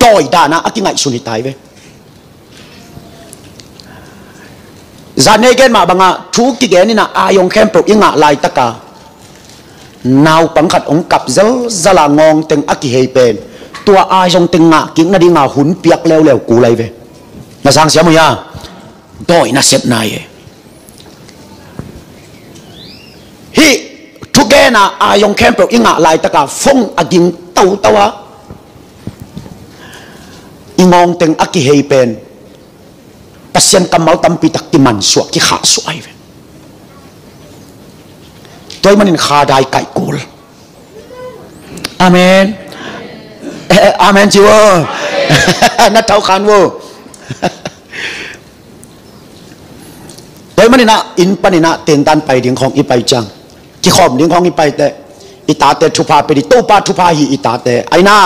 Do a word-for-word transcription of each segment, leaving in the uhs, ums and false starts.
tawi dana a kingaihsun hi tai ve. Zan nei gen mah banga thu kigen ina ai hong khempeuh i ngah laitaka naupang khat hong kap zelzala ngawngteng a kihei pen tua ai zongteng ngah kik nadinga hun piak leuleu kul ai ve. Na sang siam uh hia? Dawi nasepna hi. Hih thugena ai hong khempeuh i ngah laitaka phone a ging tauto a i ngawngteng a kihei pen Pasian kammal tampi tak kimansuah kikhahsuah ahi ve. Tua ahih manin khadai kaih kul. Amen. Eh, amen ci vo. Na thau khan vo. Tua ahih manin ah inn panin ah tentan pai ding khawng i pai ciang kikhawm ding khawng i paite i tate thupha pe dih. Topa thupha hi i tate. Aina,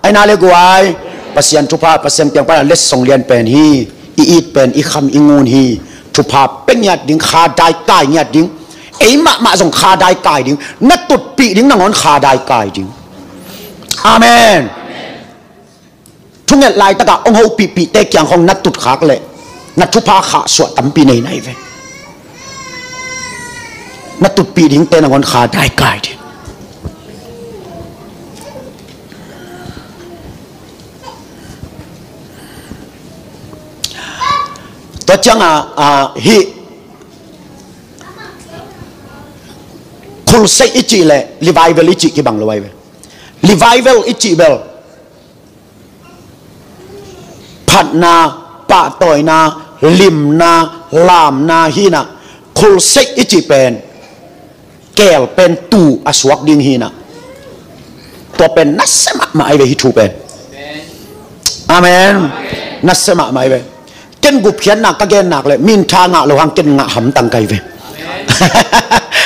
aina le guai, Pasian thupha, Pasian piang pana letsong lian pen hi. I it pen i kham i ngun hi. Thupha pe ngiat ding, khadai kai ngiat ding. Ei mahmah zong khadai kai ding. Na tutpih ding nangawn khadai kai ding. Amen. Thunget laitakah hong hopihpihte kiang khawng na tutkhak leh na thupha khahsuah tampi nei nai ve. Na tutpih dingte nangawn khadai kai ding. Tua cianga ah, hih khulseih i cih leh revival i cih kibang lo ai ve. Revival i cih bel phatna, pahtawina, limna, lamna hinah khulseih i cih pen keel pen tu a suak ding hinah. Tua pen nasia mahmah ai ve hih thu pen. Amen. Nasia mahmah ai ve. Ken gupkhiatna ka gen nak le min tha ngah lo hang ken ngah hamtang kai ve.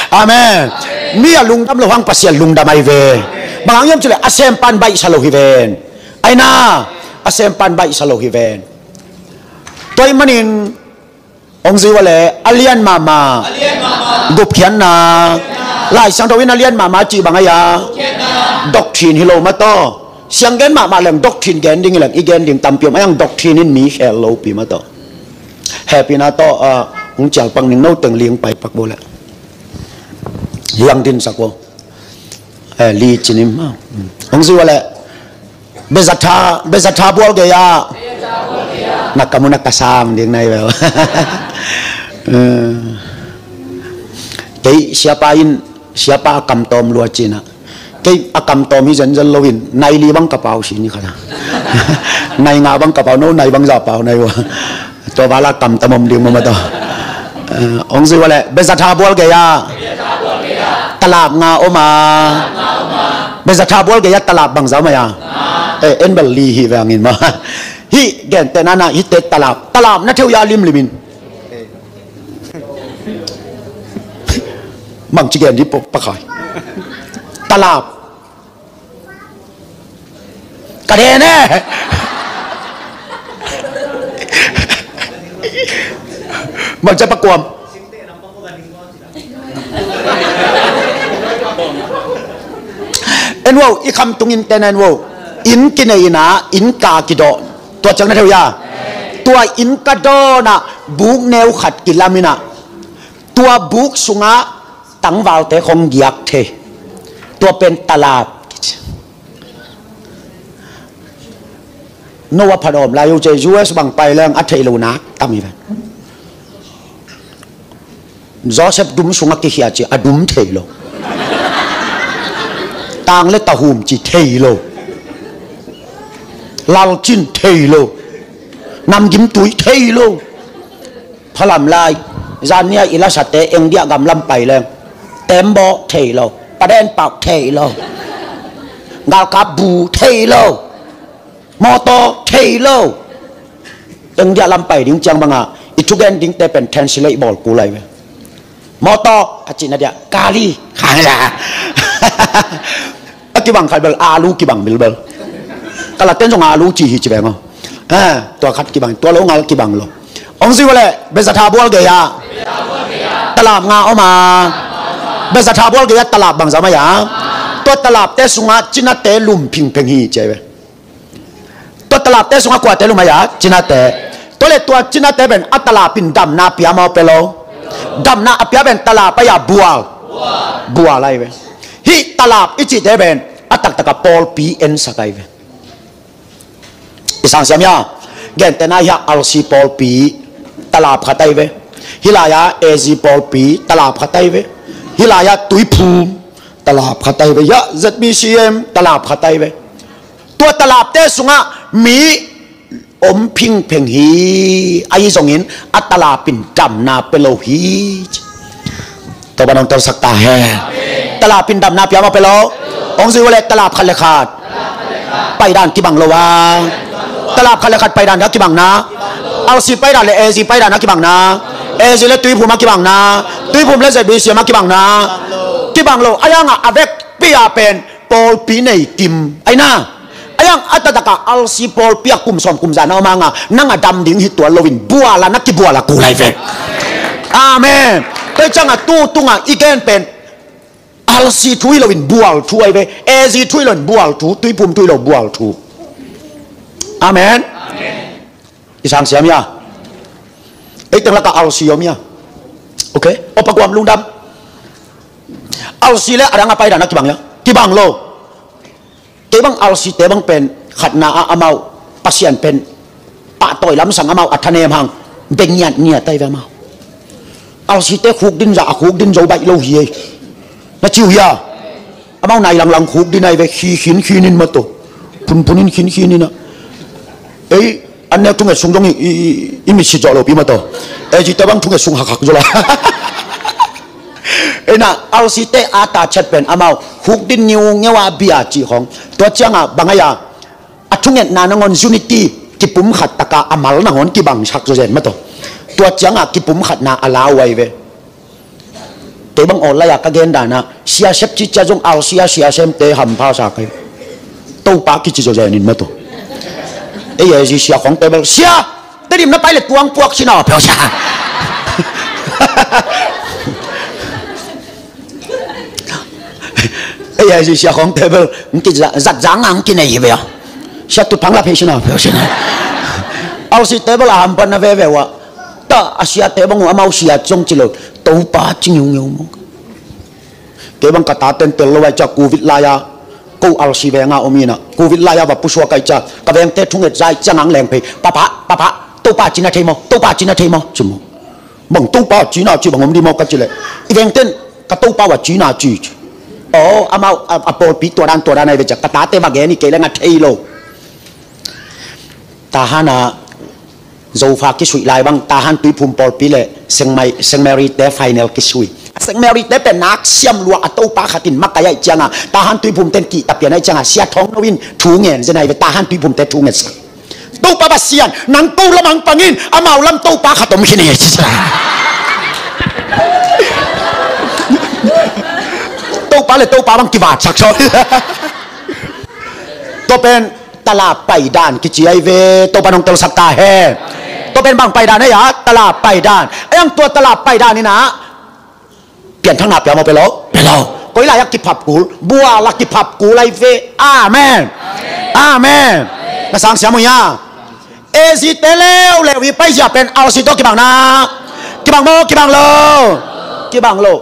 Amen. Mi a lungdam lo hang Pasian lungdam ai ve. Bang hang hiam cih leh a sempan baihsa lo hi ven. Aina, a sempan baihsa lo hi ven. Tua ahih manin hong zui ua leh a lian mahmah gupkhiatna. Lai Siangtho in a lian mahmah cih bang ai a? Doctrine hi lo mah tawh. Siang gen mahmah leng doctrine gen ding hi leng i gen ding tampi om ai ang doctrine in mi khel lopi mah tawh. Hehpihna tawh ah, hong cial pak ning, no teng ling pai pak bo leh. Liang dinsak bo. Eh, li cinim ah. Hong zui ua leh bezatha, bezatha bual gei ah. Na kam uh na ka sang ding nai ve. Eh. Kei siapa in, siapa a kam tawm lua cinah. Kei a kam tawm hi zenzen loin nai li bang ka pau si ni khat a. Nai nga bang ka pau, no nai bang za pau nai ua. Tua vala kam tam om ding mama tawh. Eh, hong zui ua leh bezatha bual gei ah. Talap nga om a. Bezatha bual gei ah talap bangza om ai a? Eh, en bel li hi vengin ma. Hih gente nana hihte talap, talap na theu ya limlimin. Mang ci gen di pakhai. Talap. Ka den e. Mang ca pakuam. En vo, i khamtung innte na en vo. Inn kinei ina, inn ka kidawh. Tua ciang na theu ya. Tua inn ka dawnah buk neu khat kilam ina. Tua buk sungah tangvalte khong giak thei. Tua pen talap. No a phat awm lai uh ci, U S bang pai leng a theih lo nak tam hi ven. Joseph dum sungah kikhia ci a dum thei lo. Tang le tahum ci thei lo. Lalcin thei lo. Namgim tui thei lo. Phalam lai, zan nia i lasate India gam lam pai leng. Tembaw thei lo, paden pau thei lo. Galkap bu thei lo. Mawtaw thei lo. India lam pai ding ciang banga i thugen dingte pen translate bawl kul lai ve. Mawtaw a cihna dia kali. A kibang khat bel alu kibang bilbel. Kalaten zong alu ci hi ci beng aw. Ah, tua khat kibang, tua lo ngal kibang lo. Hong zui ua leh bezatha bual gei ah talap nga om a. Bezatha bual gei ah talap bangza om ai a? Tua talapte sungah cinate lum phingpheng hi ci ai ve. Talapte sungah kuate lum ai-a, cinate. Tua le tua cinate pen a talap in damna pia maw, pia lo? Damna a pia pen talap ai-a bual. Bual ai ve. Hih talap i cihte pen a taktaka pawlpi ensak ai ve. I sang siam ia, gentehna hia, R C pawlpi talap khat ai ve. Hih lai-a A Z pawlpi talap khat ai ve. Hih lai-a Tuiphum talap khat ai ve. Hia Z B C M talap khat ai ve. Tua talapte sungah mi om phingpheng hi. Ahi zongin a talap in damna pia lo hi. Topa nong telsak ta hen. Talap in damna pia maw, pia lo? Hong zui uh leh talap khat le khat paidan kibang lo a. Talap khat le khat paidan a kibangna. R C paidan le A Z paidan a kibangna. A Z le Tuiphum a kibangna. Tuiphum le Z B C M a kibangna. Kibang lo. Ahi hangah a vekpi-a pen pawlpi nei kim ai na. Ahi hang a taktaka R C pawlpi a kum sawm kum za na om hanga nang a dam ding hi tuan loin bual a na kibual a kul ai ve. Amen. Tua ciangah tu tungah i gen pen R C thu hi loin bual thu ai ve. A Z thu hi loin bual thu, Tuiphum thu hi lo bual thu. Amen. I sang siam ia. Ei teng lakah R C om ia. Ok. Opa guam lungdam. R C le a dang a paidan a kibang ia. Kibang lo. Kei bang R C te bang pen khatna ah amau Pasian pen pahtawi lamsang amau a thanem hang beng ngiatngiat ai ve amau. R C te khukdin zah a khukdin zo baih lo hi ei. Na ci uh hia? Amau nai langlang khukdin ai ve, khi khinkhin in mataw. Phunphun in khinkhin in ah. Ei, an nek thunget sung zong i, i, i, i mitsi zawh lopi mataw. A Z te bang thunget sung hakhak zaw la. Ei na, R C te a ta chet pen amau khukdin ngiungeu a bia cih khong. Tua ciangah bang ai-a a thungetna nangawn unity kipumkhat taka a mal nangawn kibangsak zawzen mataw. Tua ciangah kipumkhatna a lau ai ve. Kei bang awl lai-a ka gen danah siasep cicia zong R C a siasemte hampha sa kei. Topa kici zawzen in mataw. Ei A Z sia khong table sia. Tedim na pai le tuang puak sina peuh sia. Ei A Z sia khong table ngki zat zang ang kinei hi bia. Sia tut phang la phei sina peuh sina. R C table a hampan na veve uh ah. Ta a siate bang uh amau sia zong ci lo. Topa ci ngiungeu maw. Kei bang ka taten tel lo ai cia Covid lai-a ko R C venga om inah Covid lai-a va pusuak ai cia ka vengte thunget zai ciang ang leng phei. Papa, papa, Topa cina thei maw, Topa cina thei maw ci maw. Bang Topa cina ci bang om di maw ka ci leh i vengten ka Topa va cina ci ci. Aw amau a pawlpi tua dan tua dan ai ve cia ka tate va gen i kei leng a thei lo. Tahan a Zofa kisuih lai bang Tahan Tuiphum pawlpi le Sengmai, Sengmary te final kisuih. Sengmary te pen nak siam lua a Topa khatin makai ai cianga Tahan Tuiphum ten kihta pian ai cianga sia thong no in thu ngen zen ai ve Tahan Tuiphum te thu ngen sa. Topa Pasian nang ko lamang pangin amau lam Topa khat om khin e. Topa le Topa bang kivat sak so. Tua pen talap paidan kici ai ve, Topa nong telsak ta hen. Tua pen bang paidan ai a, talap paidan. Ai ang tua talap paidan inah pianthakna pia maw pia lo? Pia lo. Koi lai a kiphap kul, bual a kiphap kul ai ve. Amen. Amen. Na sang siam uh ia. A Z te leuleu hi paizia pen R C tawh kibang na. Kibang maw, kibang lo? Kibang lo.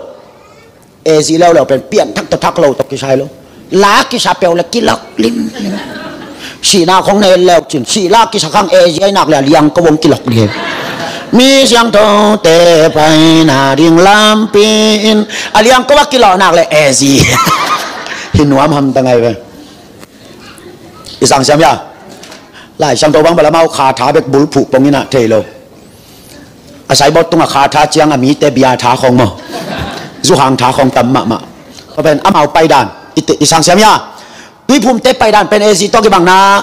A Z leuleu pen pianthak tawh thak lo tawh kisai lo. La kisa peuh le kilok limlim. Sihna khong ne leu cin sihla kisa khang A Z ai nak le a liang ko vong kilok lim. Mi siangthote paina ding lampi in a liang ko va kilok nak le A Z. Hi nuam hamtang ai ve. I sang siam ia. Lai siangtho bang bala mau kha tha bek bulphuh pong inah thei lo. A saibawt tungah kha tha ciang a mite bia tha khong maw, zuhang tha khong tam mahmah. Tua pen amau paidan i sang siam ia. Tuiphumte paidan pen A Z tawh kibang na.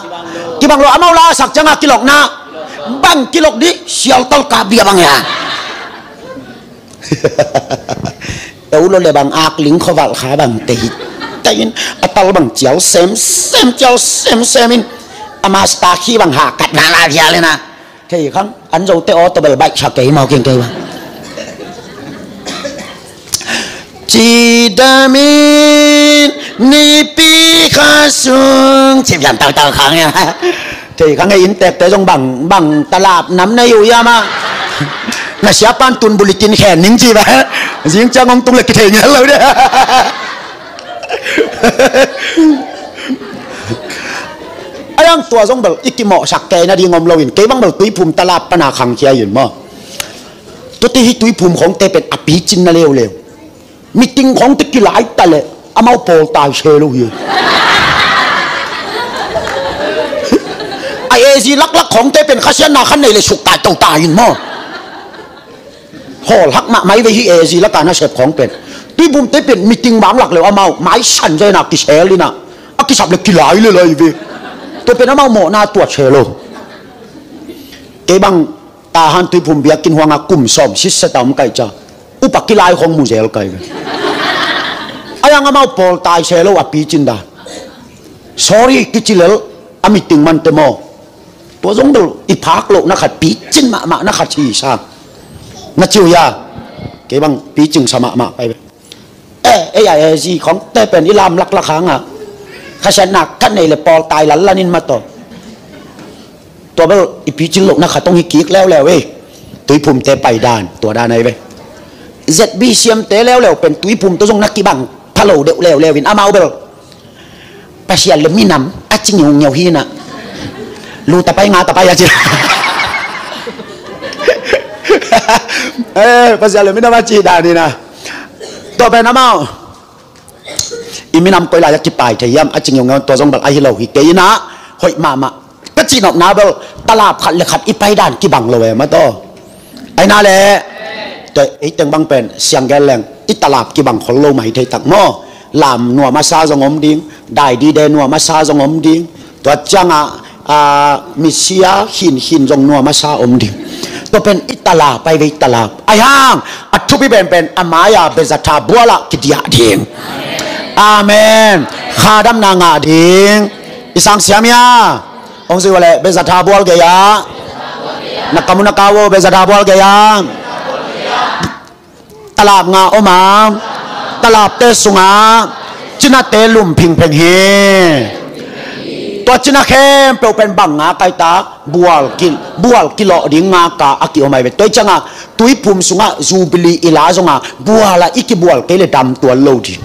Kibang lo amau la a sak cianga kilok na. Bang kilok dih sialtal kah bia bang ia. Eu lo le bang akling khuavalh kha bang tei. Tei in a tal bang cial semsem cial semsem in a masta khi bang hakat na la bia le na. Thei khang an zote aw tawbel baih sa kei maw keng kei bang. Cidamin nipi kha sung cip yan tau tau khang ya. Thei kha ngei inntekte zong bang, bang talap nam na hi uh hiam ah. Na siapan tun bulitin khen ning ci ba. Zing ciang hong tung le kithei ngial lo dia. A yang tua zong bel i kimawhsak kei nading om loin, kei bang bel Tuiphum talap pana khangkhia in maw. Tuti hi Tuiphum khongte pen a picin na leuleu. Meeting khongte kilai ta le amau pawl tai se lo hi. A A G laklak khongte pen khasiatna khan nei le suk tai to tai in maw. Hawl hak mah mai ve hi A G laka nasep khong pen. Tuiphumte pen meeting bang lak leu amau mai san zena kisel ina. A kisap le kilai le lai ve. Tua pen amau mawhna tuat se lo. Kei bang Tahan Tuiphum biakinn huanga kum sawm sitset a om kaih ca. Upa kilai khong mu zel kai ve. A yang amau pawl tai se lo a picin dan. Sorry kici lel a meeting mante maw. Tua zong bel i phak loh na khat picin mahmah na khat hi sa. Na ciu ya. Kei bang picing sa mahmah kai ve. Eh, ei a A G khongte pen i lam laklak hanga khasiatna khat nei le pawl tai lallan in mataw. Tua bel i picin lohna khat hong hi kik leuleu ei. Tuiphumte paidan tua dan ahi ve. Z B C M te leuleu pen Tuiphum tawh zong na kibang phalo deuh leuleu in amau bel Pasian le minam a ci ngeungeu hi na. Lu tapai nga tapai a ci. Eh, Pasian le minam a ci dan hi na. Tua pen amau i minam koi lai a kipai thei hiam a ci ngeungeu tua zong bel ahi lo hi kei ina. Hoih mahmah ka cihnopna bel talap khat le khat i paidan kibang lo e mataw. Aina le tua ei teng bang pen siang gel leng i talap kibang khol lo mai thei tak maw. Lam nuam a sa zong om ding, daidide nuam a sa zong om ding. Tua cianga a, misia khin khin zong nuam a sa om ding. Tua pen i talap ai ve i talap ai hang a thupi penpen a mai-a bezatha buala kidiah ding. Amen. Khadamna ngah ding. I sang siam ia. Ong zui wale bezatha bual gei-a. Na kamu na kawo bezatha bual gei-a. Talap nga om a, talapte sungah cinate lum phingpheng hi. Tua cina khempeuh pen bang nga kaita bual ki, bual kilawh ding nga ka a kiom ai ve. Tua i ciangah Tuiphum sungah Jubilee i la zongah bualah i kibual kei le dam tuan lo ding.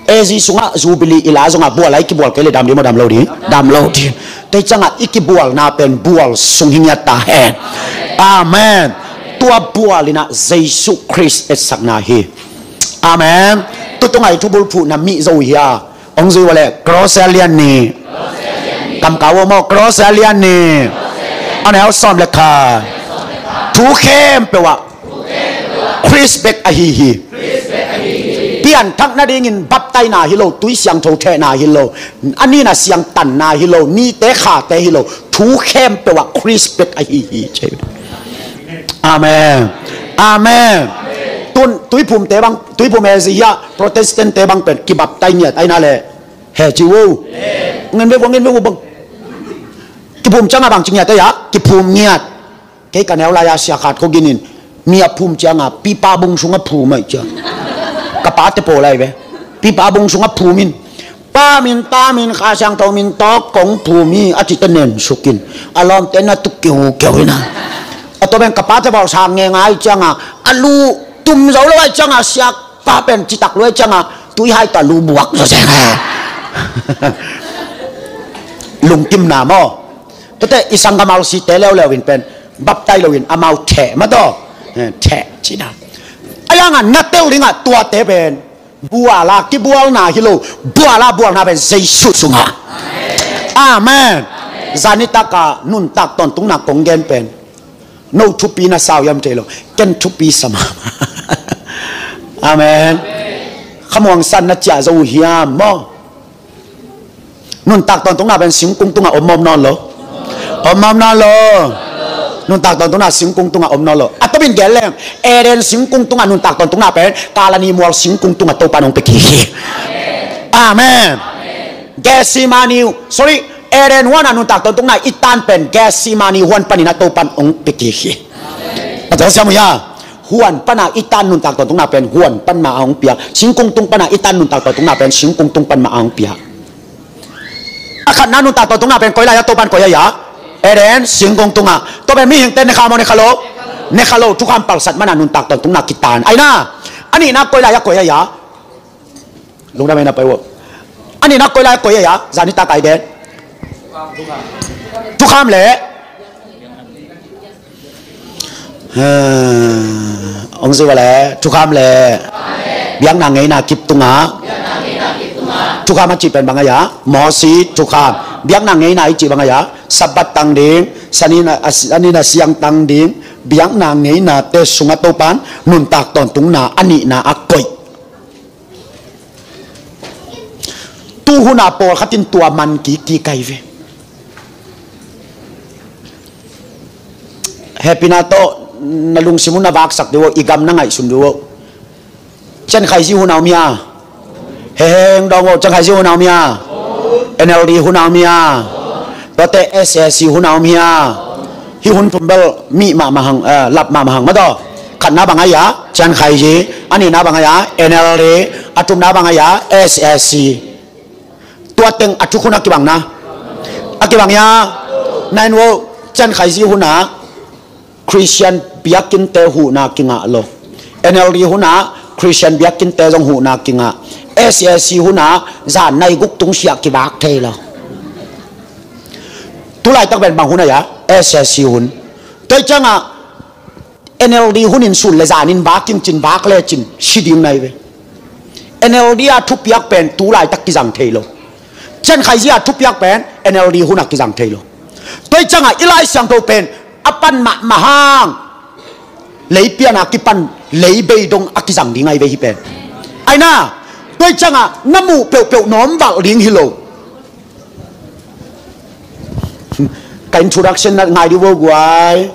A Z sungah Jubilee i la zongah bualah i kibual kei le dam ding maw dam lo ding? Dam lo ding. Tua i ciangah i kibualna pen bual sung hi ngiat ta hen. Amen. Tua bual inah Jesu Khrist etsakna hi. Amen. Tutung ai thubul phuhna mih zo hia. Ong zui wale cross a lian ni. Kamkau maw cross a lian ni. A neu sawm le kha. Thu khempeuh ah Khrist bek ahi hi. Pianthak nadingin baptaina hi lo, tui siangtho thehna hi lo, a nina siangtanna hi lo, nite khate hi lo, thu khempeuh ah Khrist bek ahi hi. Amen. Amen. Tun Tuiphumte bang, Tuiphum A Z hia Protestant te bang pen kibaptai ngiat aina le he ci uh. Ngen ve bang, ngen ve bang. Kiphum cianga bang ci ngiat aia, kiphum ngiat. Kei ka neu lai-a sia khat khogin in mi a phum cianga pipa bung sunga phum aih cia. Ka pate pawl lai ve. Pipa bung sunga phum in pa min ta min Kha Siangtho min tawk kong phum hi a cite nen sukin a lawmte na tuk kiukeu ina. A tua ben ka pate pawl sang nge ngai cianga a lu tum zo lo ai cianga siak pa pen citak lo ai cianga tui hai ta lu buak zo cianga. Lungkimna maw? Tete i sanggam R C te leuleu in pen baptai loin amau theh mataw. Theh cina. A yanga na tel dinga tuate pen buala kibualna hi lo. Buala bualna pen Jesu sunga. Amen. Zanitaka nuntak tawntungna kong gen pen no thupi na sau yam thei lo. Ken thupi sama. Amen. Khamuang san na cia zo hiam maw? Nuntak tawntungna pen singkung tunga om om nawn lo. Om om nawn lo. Nuntak tawntungna singkung tunga om nawn lo. A topin gel leng Eden singkung tunga nuntak tawntungna pen Kalani mual singkung tunga Topa nong pe kik hi. Amen. Gethsemane, sorry, Eden huana nuntak tawntungna i tan pen Gethsemane huan panin a Topa nong pe kik hi. A tawng siam uh hia? Huan pana i tan nuntak tawntungna pen huan pan ma a hong pia. Singkung tung pana i tan nuntak tawntungna pen singkung tung pan ma a hong pia. A khatna nuntak tawntungna pen koi lai-ah Topan koi ahi a, Eden singkung tungah. Tua pen mihingte ne kha maw, ne kha lo? Ne kha lo. Thukham palsat mana nuntak tawntungna kitan ahi na. A nihna koi lai-ah koi ahi a, lungdam ei na pai uh. A nihna koi lai-ah koi ahi a, zan nitak a i den. Thukham le Ong zi ua le thukham le biakna ngeina kip tungah. Thukham a cih pen bang ahi a, Moses thukham. Biakna ngeina i cih bang ahi a, Sabbath tang ding, sanin a, sanin a siang tang ding. Biakna ngeinate sungah Topan nuntak tawntungna a nihna a koih. Tuhuna pawlkhat in tua man kiki kai ve. Hehpihna tawh na lungsim hun na vaksak dih uh, i gam na ngaihsun dih uh. Ciankhaizih hun a om hia? Heheng dong uh, ciankhaizih hun a om hia? N L D hun a om hia? Tuate S A C hun a om hia? Hih hun thum bel mih mahmah hang, eh, lap mahmah hang mataw. Khatna bang ahi a, ciankhaizih. A nihna bang ahi a, N L D. A thumna bang ahi a, S A C. Tua teng a thuk hun a kibang na. A kibang hia? Nain wo, ciankhaizih hun a Christian biakinnte huhna kingah lo. N L D hun a Christian biakinnte zong huhna kingah. S A C hun a zan nai guk tung siah kibak thei lo. Tulaitak pen bang hun ahi a, S A C hun. Tua ciangah N L D hun in sun le zanin vak ing cin, vak le cin, si ding nai ve. N L D a thupiak pen tulaitak kizang thei lo. Ciankhaizih a thupiak pen N L D hun a kizang thei lo. Tua ciangah i Lai Siangtho pen a pan mahmah hang, lei pian a kipan lei bei dong a kizang ding ahi ve hih pen. Ahi na, tua ciangah na muh peuhpeuh na om valh ding hi lo. Ka introduction na ngai dih vo guai.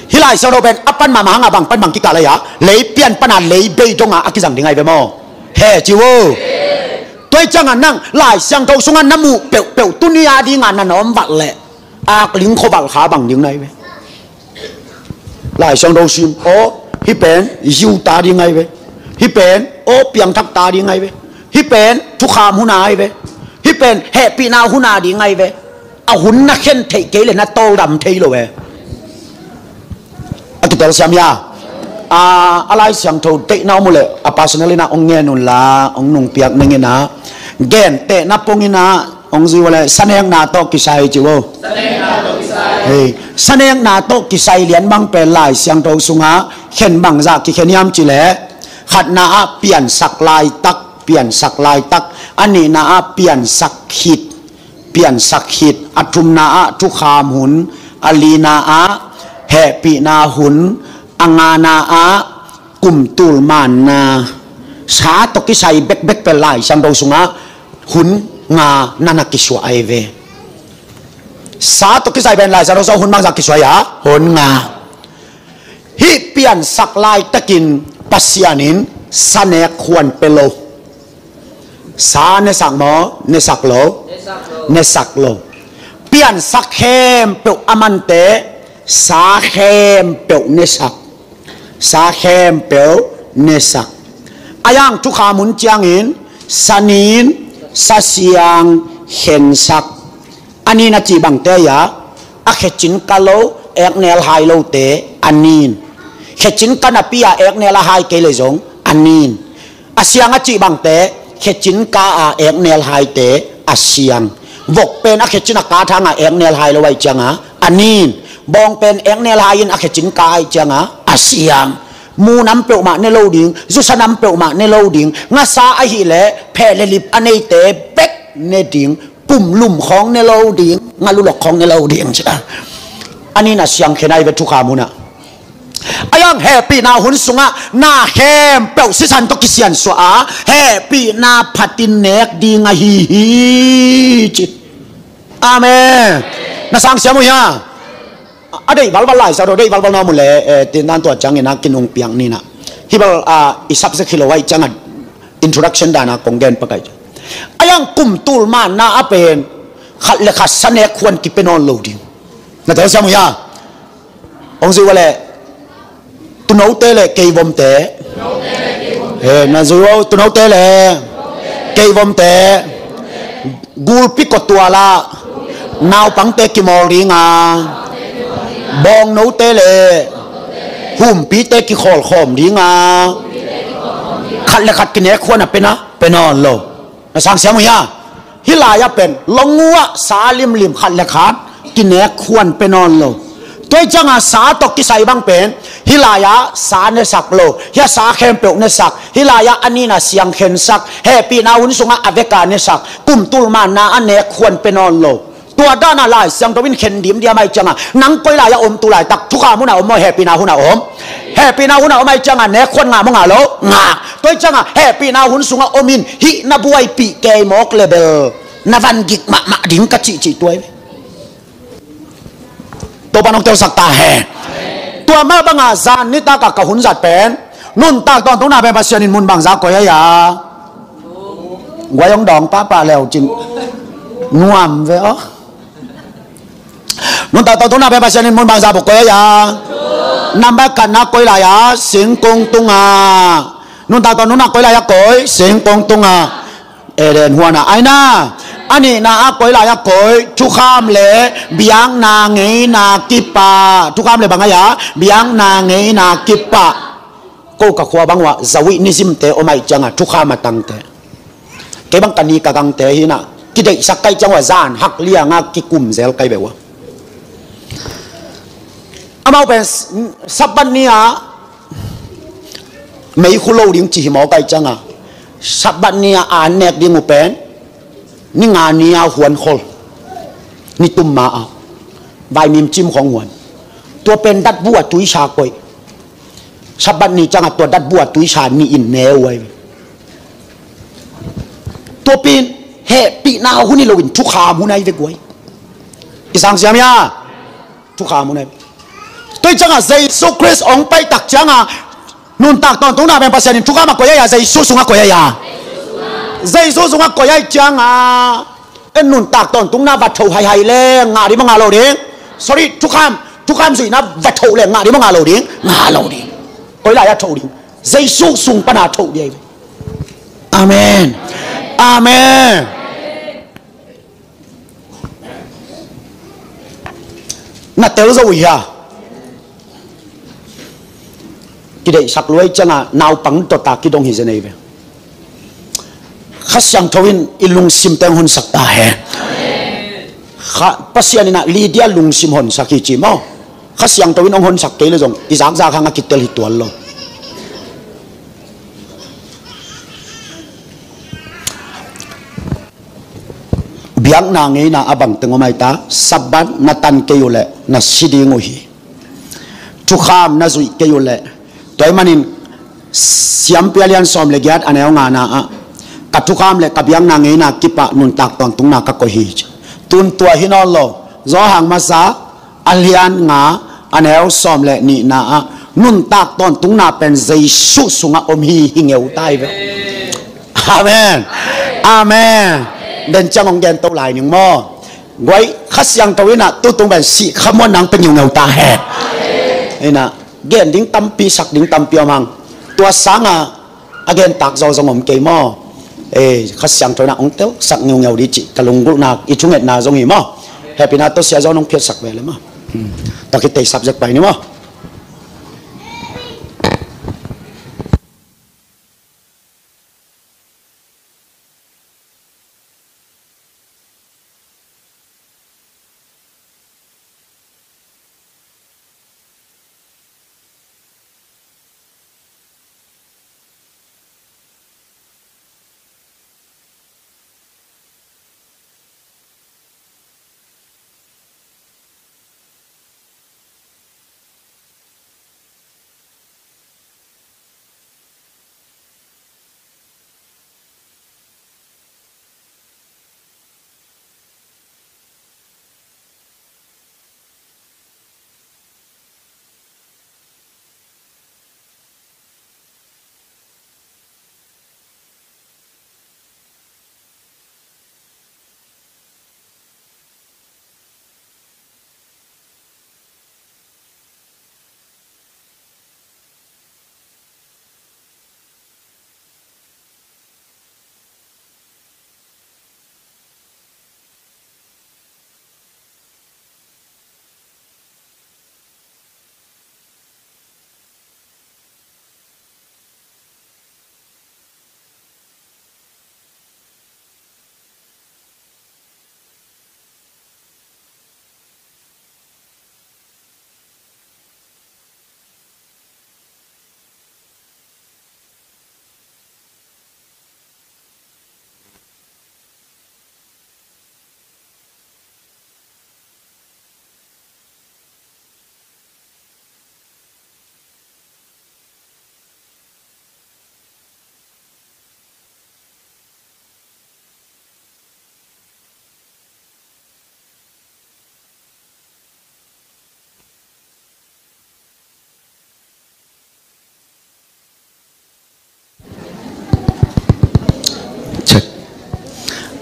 Hih Lai Siangtho pen a pan mahmah hang a bang pan bang kikal ahi a, lei pian pan a lei bei dong a a kizang ding ahi ve maw? He ci vo. Tua ciangah nang Lai Siangtho sungah na muh peuhpeuh tuni a dingah na na om valh leh, akling khuavalh kha bang ding na hi ve. Lai Siangtho sim, aw, hih pen Jew ta ding ahi ve. Hih pen, aw, piangthak ta ding ahi ve. Hih pen thukham hun a ahi ve. Hih pen hehpihna hun a ding ahi ve. A hun na khen theih kei le na tawldam thei lo e. A kitel siam hia? A, a Lai Siangtho deihna om uh leh a personal in a hong ngen unla, hong nungpiak ning in a, gentehna pong in a, hong zi uh leh sanekna tawh kisai ci uh. Hei, sanekna tawh kisai lian bang pen Lai Siangtho sungah khen bangzah kikhen hiam ci leh, khatna ah piansak laitak, piansak laitak, a nihna ah piansak khit, piansak khit, a thumna ah thukham hun, a lina ah hehpihna hun, a ngana ah kumtul manna. Sa tawh kisai bekbek pen Lai Siangtho sungah hun nga na na kisuah ahi ve. Sa tawh kisai pen Lai Siangtho sungah hun bangzah kisuah hia? Hun nga. Hih piansak laitakin Pasian in sa nek khuan pia lo. Sa nesak maw, nesak lo? Nesak lo. Piansak khempeuh a mante, sa khempeuh nesak. Sa khempeuh nesak. A yang thukham hun ciangin, sanin, sasiang, khensak. A nin a cih bangte ahi a, a khecin ka lo, eknel hai lote a nin. Khecin ka napi a eknel a hai kei le zong a nin. A siang a cih bangte, khecin ka a eknel haite a siang. Vok pen a khecin a ka thang a eknel hai lo ahih cianga a nin. Bawng pen eknel hai in a khecin ka ahih cianga a siang. Mu nam peuhmah ne lo ding, zusa nam peuhmah ne lo ding, ngasa ahih leh pheh le lip a neite bek ne ding, pumlum khawng ne lo ding, ngalulok khawng ne lo ding ci a. A nin a siang khen ahi ve thukham hun ah. A yang hehpihna hun sungah na khempeuh sisan tawh kisiansuah a, hehpihna phatin nek ding ahi hi ci. Amen. Na sang siam uh hia? A deih valval Lai Siangtho deih valval na om uh leh, eh, tin dan tua ciangin a kinungpiak ni na. Hih bel, ah, i subject hi lo ahih ciangin introduction dan a kong gen pakai. A yang kumtul manna a pen khat le khat sa nek khuan kipia nawn lo ding. Na tel siam uh hia? Hong zi uh a leh tunote le keivomte. Eh, na zi uh, tunote le keivomte. Gulpi kottual ah naupangte kimawl ding a, bawngnote le humpite kikhawlkhawm ding a, khat le khat kinek khuan a pe na pe nawn lo. Na sang siam uh hia? Hih lai-ah pen long uh ah sa limlim khat le khat kinek khuan pe nawn lo. Tua hi ciangah sa tawh kisai bang pen hih lai-ah sa nesak lo, hih a sa khempeuh nesak, hih lai-ah a nihna siang khensak, hehpihna hun sungah a veka nesak, kumtul manna a nek khuan pe nawn lo. Tua dana Lai Siangtho in khen dimdiam ahih ciangah, nang koi lai-ah om tu laitak, thukham hun a om maw, hehpihna hun a om? Hehpihna hun a om ahih ciangah nek khuan ngah maw, ngah lo? Ngah. Tua hi ciangah hehpihna hun sungah om in hih na buaipih kei mawk le bel na van gik mahmah ding ka cihcih tua hi ve. Topa nong telsak ta hen. Tua mah bangah zan nitak ah ka hun zat pen nuntak tawntungna pen Pasian in mun bangza koi ahi a? Guai hong dawng pahpah leu cin nuam ve aw. Nuntak tawntungna pen Pasian in mun bangza bawk koi ahi a? Nambat khatna koi lai-ah? Singkung tungah. Nuntak tawntungna koi lai-ah koi? Singkung tungah. Eden huan ah. Aina, a nihna ah koi lai-ah koi? Thukham le biakna ngeina kipah. Thukham le bang ahi a? Biakna ngeina kipah. Ko ka khua bang uah Zionismte om ahih ciangah thukham a tangte, kei bang ka ni ka gangte hinah kideihsak ka hih ciang uah zan hak liangah kikum zel ka hi beh uh a. Amau pen Sabbath ni-ah meikhu lo ding ci hi maw ka hih ciangah, Sabbath ni-ah an nek ding uh pen ni nga ni-ah huan khol, ni tum ma-ah vaimim cim khawng huan. Tua pen datbu a tuisa koih. Sabbath ni ciangah tua datbu a tuisa nih in ne uh ahi. Tua pen hehpihna hun hi loin thukham hun ahi ve guai. I sang siam hia? Thukham hun ahi. Tua hi ciangah Jesu Khrist hong pai tak ciangah nuntak tawntungna pen Pasian in thukham ah koi ahi a, Jesu sungah koi ahi a? Jesu sungah koi ahi ciangah en nuntak tawntungna va tho haihai le ngah ding maw, ngah lo ding? Sorry, thukham, thukham zuihna va tho le ngah ding maw, ngah lo ding? Ngah lo ding. Koi lai-ah tho ding? Jesu sung pana tho ding ahi ve. Amen. Amen. Na tel zo uh hia? Kideihsak luai ciangah naupang tawta kidong hi zen ei ve. Kha Siangtho in i lungsim teng honsak ta hen. Kha Pasian inah Lydia lungsim honsak hi ci maw? Kha Siangtho in hong honsak kei le zong i zakzak hangah kitel hi tuan lo. Biakna ngeina a bangteng om aita, Sabbath na tan kei uh leh na si ding uh hi. Thukham na zuih kei uh leh, tua ahih manin Siampi a lian sawm le giat a neu ngana ah, ka thukham le ka biakna ngeina kipah nuntak tawntungna ka koih hi. Tun tua hi nawn lo, Johan masa a lian nga a neu sawm le nihna ah, nuntak tawntungna pen Jesu sungah om hi, hi ngeu ta hi ve. Amen. Amen. Den ciang hong gen to lai ning maw? Guai, Kha Siangtho inah tutung pen sih khamuan nang pe ngiungeu ta hen. Inah gen ding tampi, sak ding tampi om hang. Tua sangah a gen tak zaw zong om kei maw? Eh, Kha Siangtho inah hong telsak ngiungeu dih cih ka lunggulhna, i thungetna zong hi maw? Hehpihna tawh Sia Zaw nong phiatsak ve le maw? Hmm. Tua khit tei subject pai ni maw?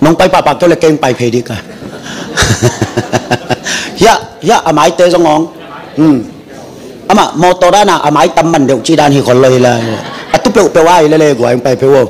Hong pai pahpah keu le kei hong pai phei dih ka. Hiah, hiah a maite zong hong. Hmm. Amah mawtaw dan a a mai tam man deuh cih dan hi khol lo hi la. A tu peuhpeuh a hi lele guai hong pai phei uh.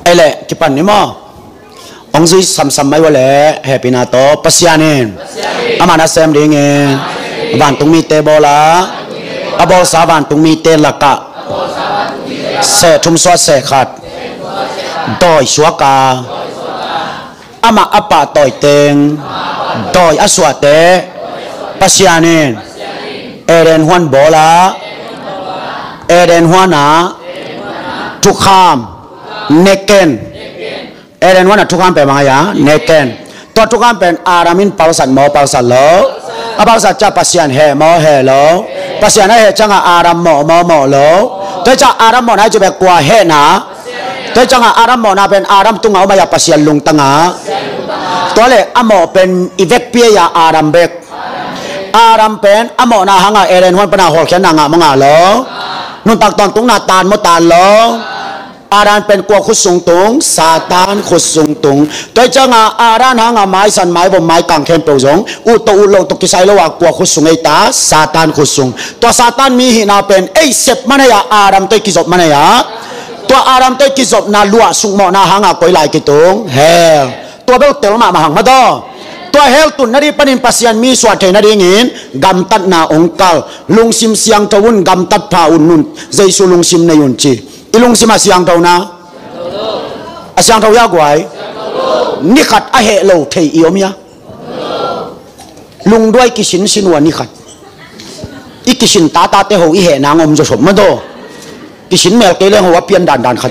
Ei le, kipan ni maw? Hong zui samsam mai ua le, hehpihna tawh Pasian in amah nasem dingin vantung mite bawl a, a bawlsa vantung mite lakah seh thum suah seh khat dawi suak a, amah a pahtawi teng dawi a suahte Pasian in Eden huan bawl a, Eden huan ah thukham ne ken. Eden huan ah thukham pen bang a hia? Ne ken. Tua thukham pen Adam in palsat maw palsat lo? A palsat ciang Pasian heh maw heh lo? Pasian a heh ciangah Adam mawh maw mawh lo? Tua hi ciang Adam mawhna hi ci bek kua hehna? Tua hi ciangah Adam mawhna pen Adam tungah om a hia, Pasian lungtangah? Tua le a mawh pen i vekpi a hia, Adam bek? Adam pen a mawhna hangah Eden huan pana hawlkhiatna ngah maw ngah lo? Nuntak tawntungna tan maw tan lo? Adam pen kua khut sung tung? Satan khut sung tung. Tua hi ciangah Adam hangah maisan maivom maikang khempeuh zong ut tawh ut loh tawh kisai lo a kua khut sung ei ta? Satan khut sung. Tua Satan mi hihna pen ei sep man a hia, Adam tawh i kizop man a hia? Tua Adam tawh i kizopna luah sukmawhna hangah koi lai kitung? Hell. Tua bel tel mahmah hang mataw. Tua hell tun nading panin Pasian mi suah thei nadingin gamtatna hong kal. Lungsim siangtho un, gamtat pha un, nun Jesu lungsim nei un ci. I lungsim a siangtho na? A siangtho hia guai? Ni khat a heh lo thei i om hia? Lungduai kisinsin uh a ni khat. I kisin tatate ho i heh nang om zawsop mataw. Kisin mel kei leng ho a pian dandan khat.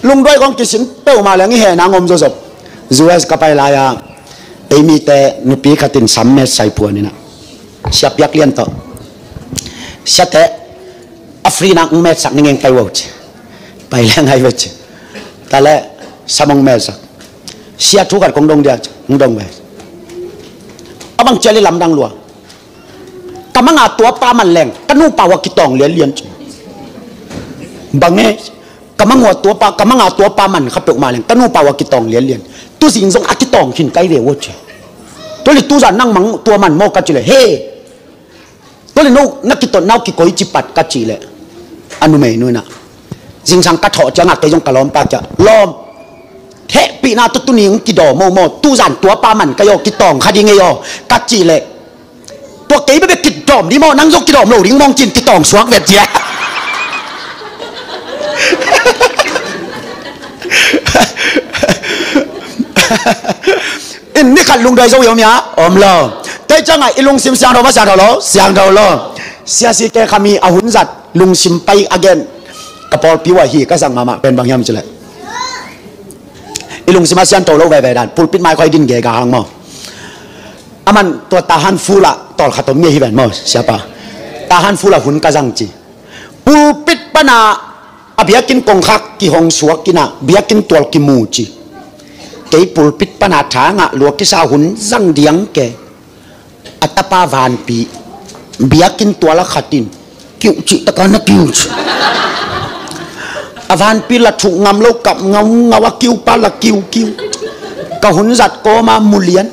Lungduai kong kisin peuhmah leng i heh nang om zawsop. U S ka pai lai-a ei mite nupi khatin sam met sai phuan inah, sia piak lian tawh, siate a free nak hong metsak ning eng pai uh ci. Pai leng ai ve ci. Tale sam hong metsak. Sia thu khat kong dong dia ci. Hong dong ve. A bang cia li lamdang lua. Ka manga tuapa man leng ka nupa uh a kitawng lianlian ci. Bang e? Ka manga tuapa, ka manga tuapa man kha peuhmah leng ka nupa uh a kitawng lianlian. Tuzing zong a kitawng khin kai ve uh ci. Tua le tuzan nang mang tua man maw ka ci le, he. Tua le no na kitotna uh kikoi ci pat ka cih leh, a numeinu inah, zingsang ka thawh ciangah kei zong ka lawmpa kiang, lawm, hehpihna tawh tuni hong kidawm maw maw, tuzan tuapa man ka hi aw, kitawng kha ding ei aw ka cih leh, tua kei bekbek kidawm ding maw, nang zong kidawm lo ding mawng cin kitawng suak vet zia. In ni khat lungduai zo i om hia? Om lo. Tua hi ciangah i lungsim siangtho maw siangtho lo? Siangtho lo. Sia C K Khami a hun zat lungsim pai a gen ka pawlpi uh a hi ka zang mahmah pen bang hiam cih leh, I lungsim a siangtho lo veve dan, pulpit mai khawng i din gega hang maw. Aman tua Tahan Ful ah tawlkhat om mi ahi ven maw, siapa. Tahan Ful ah hun ka zang ci. Pulpit pana a biakinn kongkhak kihong suak in ah biakinn tual kimu ci. Kei pulpit pana tha ngah lua kisa hun zang diang ke. A tapa vanpi biakinn tual a khat in kiuh cih taka na kiuh cih. A vanpi la thuh ngam lo kap ngaungau a kiupa la kiukiu. Ka hun zat kawma mulian.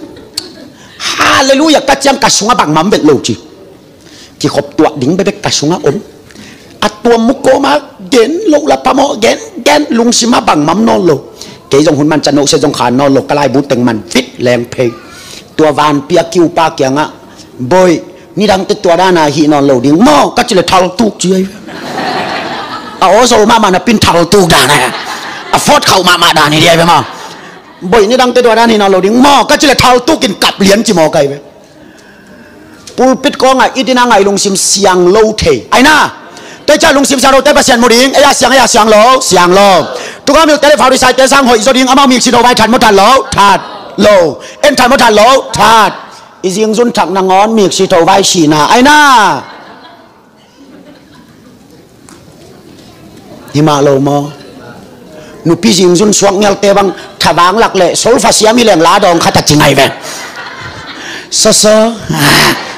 Halleluiah ka ciang ka sungah bangmah om vet lo ci. Kikhop tuah ding bekbek ka sungah om. A tuam mu kawma gen loh la phamawh gen gen lungsim ah bangmah om nawn lo. Kei zong hun man ca nohsia zong khan nawn lo ka laibu teng man fit leng phei. Tua vanpi a kiupa kiangah, "Boih, nidangte tua dana hih nawn lo ding maw?" ka ci le thaltuk ci ai. A aw zo mahmah napin thaltuk dana a fawt khauh mahmah dan hi dih ai ve maw. "Boih, nidangte tua dana hih nawn lo ding maw?" ka ci le thaltukin kap lian ci maw kai ve. Pulpit kawngah i din a ngah i lungsim siang lo thei. Ai na, tua ciang lungsim siang lote Pasian mu ding, ei a siang, ei a siang lo, siang lo. Thukham hilhte le Pharisaite sang hoih zaw ding, amau mik sitho vai that maw that lo, that lo. En that maw that lo, that. I zingzun thak nangawn mik sitho vai sihna. Ai na. Hi mah lo maw? Nupi zingzun suak ngelte bang thavang lak le solfa siam hi leng la dawng khat a ci ngai ve. So so,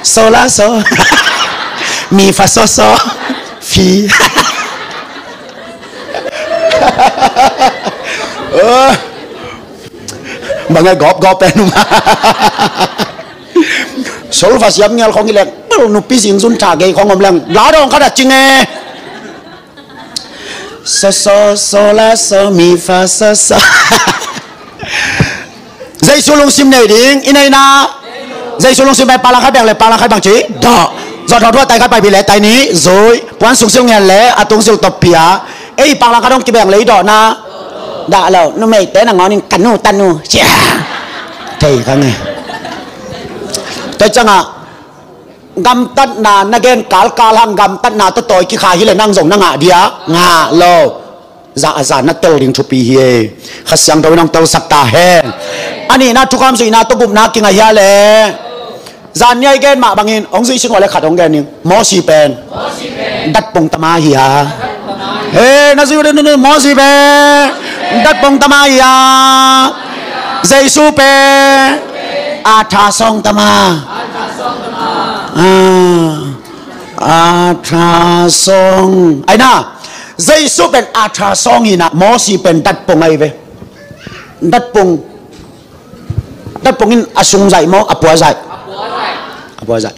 so la so, mi fa so so, fi. Bang e gawp gawp pen um. Solfa siam ngel khong hi leng, bel nupi zingzun tha gei khong om leng la dawng khat a ci nge. So so so la so mi fa so so. Jesu lungsim nei ding i nei na. Jesu lungsim pai paklang khat beng le paklang khat bang ci dawh. Zawt hawh thuah tai khat pai pi le tai nih zui. Puan sung sil ngel le a tung sil top pia. Ei paklang khat hong kibeng le i dawh na. Dah lo numeite nangawn in ka nu ta nu cia. Thei kha nge. Tua ciangah gamtatna na gen kalkal hang gamtatna tawtawi kikha hi le nang zong na ngah dia ngah lo. Zah a zah na tel ding thupi hi e. Kha Siangtho in hong telsak ta hen. A nihna thukham zuihna tawh gupna kinga hia le. Zan ni a i gen mah bangin hong zuih sing ua le khat hong gen ning. Mosi pen datpong tama hi a. He na zuih ua le Mosi pen datpong tama hi a. Jesu pen a tha sawng tama. A tha sawng ai na. Jesu pen a tha sawng hi na, Mosi pen datpong ai ve. Datpong, datpong in a sung zaih maw a pua zaih? A pua zaih.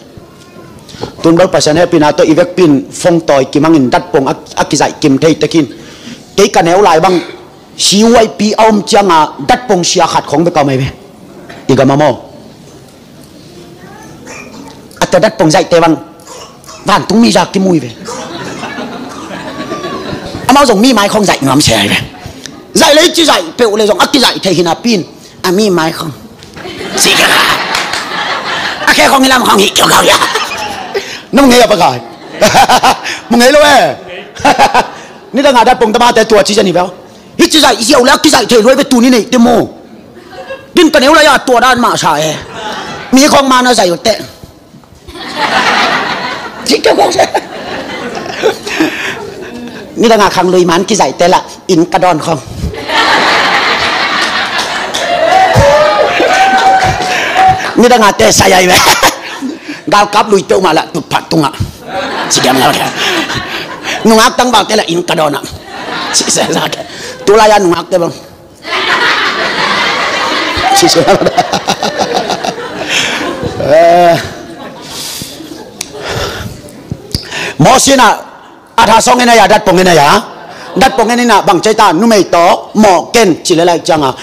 Tun bel Pasian hehpihna tawh i vekpi in phone tawi kimangin datpong a, a kizaih kim thei tekin. Kei ka neu lai bang C Y P a om cianga datpong sia khat khong bek a om ai ve. I gam a maw? A tua datpong zaihte bang vantung mi za kimui ve. Amau zong mi mai khong zaih nuam se ai ve. Zaih le i ci zaih peuh le zong a kizaih thei hi napi in a mi mai khong si kha a khe khong hi lam khong hi kiau kau ya. Na mu ngei a pakai. Mu ngei lo e. Nidang a datpong tamate tua ci zan hi ve. Hi ci zaih hiau le a kizaih thei luai ve tuni neihte maw? Din ka neu lai a tua dan mah sa e. Mi khong ma na zaih uh teh. Nidang a khang lui man kizaihte lah inn ka dawn khong. Nidang a te sai ai ve. Galkap lui peuhmah lah tutphat tungah. Sidiam lah. Nungak tangvalte lah inn ka dawn ah. Tulai a nungakte bang Mosi in ah a tha sawng in a ya, datpong in a ya. Datpong in a bang cei ta numei tawh mawh ken ci le laih cianga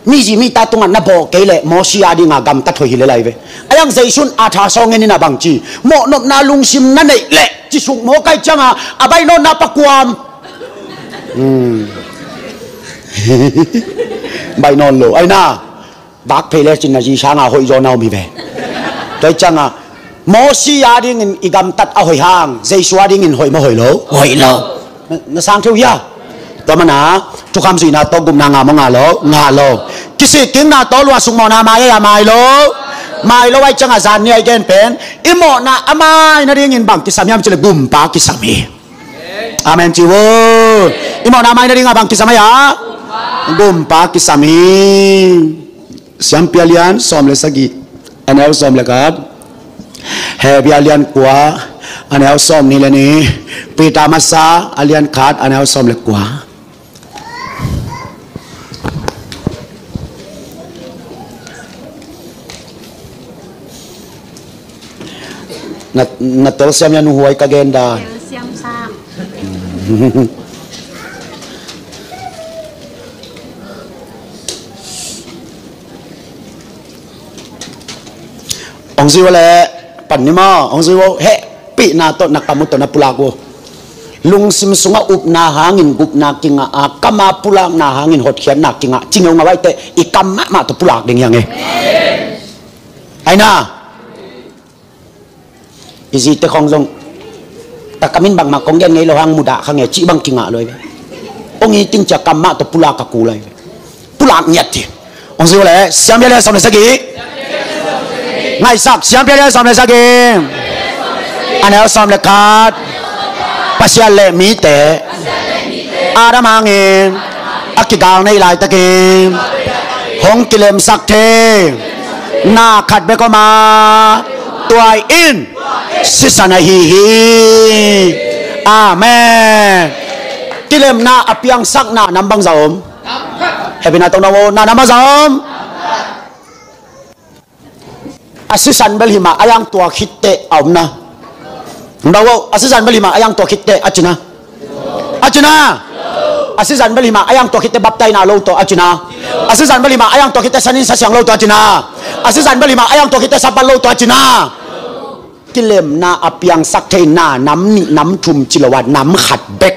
mizi mita tungah na bawh kei leh Mosi a dinga gamtat hoih hi le lai ve. A yang Jesu in a tha sawng in a bang ci mawh nopna lungsim na neih leh ci suk mawk ai cianga a baih nawnna pakuam. Baih nawn lo ai na. Vak phei le cin na zi sanga hoih zaw na om hi ve. Tua cianga Mosi a dingin i gamtat a hoih hang Jesu a dingin hoih maw hoih lo? Hoih lo. Na, na sang theu hia? Tua mana thukham zuihna tawh gupna ngah maw, ngah lo? Ngah lo. Kisikkikna tawh luahsuk mawhna mai a, mai lo? Mai lo. Ahih ciangah zan ni a i gen pen i mawhna a mai nadingin bang kisam hiam cih leh gumpa kisam hi. Amen ci vo. I mawhna a mai nadingah bang kisam hiam? Gumpa kisam hi. Siampi a lian sawm le sagih, a neu sawm le khat. Hebru a lian kua, a neu sawmnih le nih. Peter masa a lian khat, a neu sawm le kua. Na, na tel siam ia, nu Huai, ka gen dan. Tel siam sam. Hong zui vo leh, pan ni maw, hong zui vo, hehpihna tawh na kam uh tawh na pulak uh. Lungsim sungah upna hangin gupna kingah a, kam a pulakna hangin hotkhiatna kingah. Ci ngeungau a, i teh i kam mahmah tawh pulak ding hi hang e. Aina. I zite khong zong, ka kam in bangmah kong gen ngei lo hang mudah kha nge cih bang kingah lo hi ve. Hong it in cia kam mah tawh pulak a kul lo hi ve. Pulak ngiat hi. Hong zui vo leh, Siampi a lian sawm le sagih. Ngaihsak, Siampi a lian sawm le sagih, a neu sawm le khat. Pasian le mite Adam hangin a kigal neih laitakin hong kilemsak thei na khat bek om a, tua in sisan ahi hi. Amen. Kilemna a piangsak na nam bangzah om? Hehpihna tawh na om, na nam bangzah om? A sisan bel hi mah a, a yang tua khit teh a om na. Nda vo, a sisan bel hi mah a, a yang tua khit teh a ci na. A ci na. A sisan bel hi mah a, a yang tua khit teh baptaina lo tawh a ci na. A sisan bel hi mah a, a yang tua khit teh sanin sasiang lo tawh a ci na. A sisan bel hi mah a, a yang tua khit teh Sabbath lo tawh a ci na. Kilemna a piangsak thei na nam nih nam thum ci lo a, nam khat bek.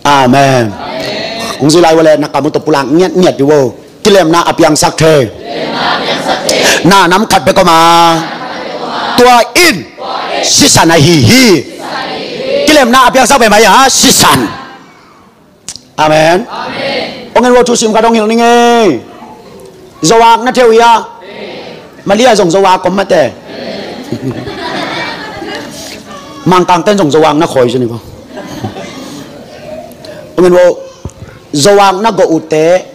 Amen. Hong zui lai vo leh, na kam uh tawh pulak ngiatngiat hi vo. Kilemna a piangsak thei na nam khat bek om a, tua in sisan ahi hi. Kilemna a piangsak bek mah hi a, sisan. Amen. Hong en vo, thusim khat hong hilh ning ei. Zovak na thei uh hia? Malia zong Zovak om mate. Mangkangten zong Zovak na khawi zuni ko. Hong en vo, Zovak na go uh teh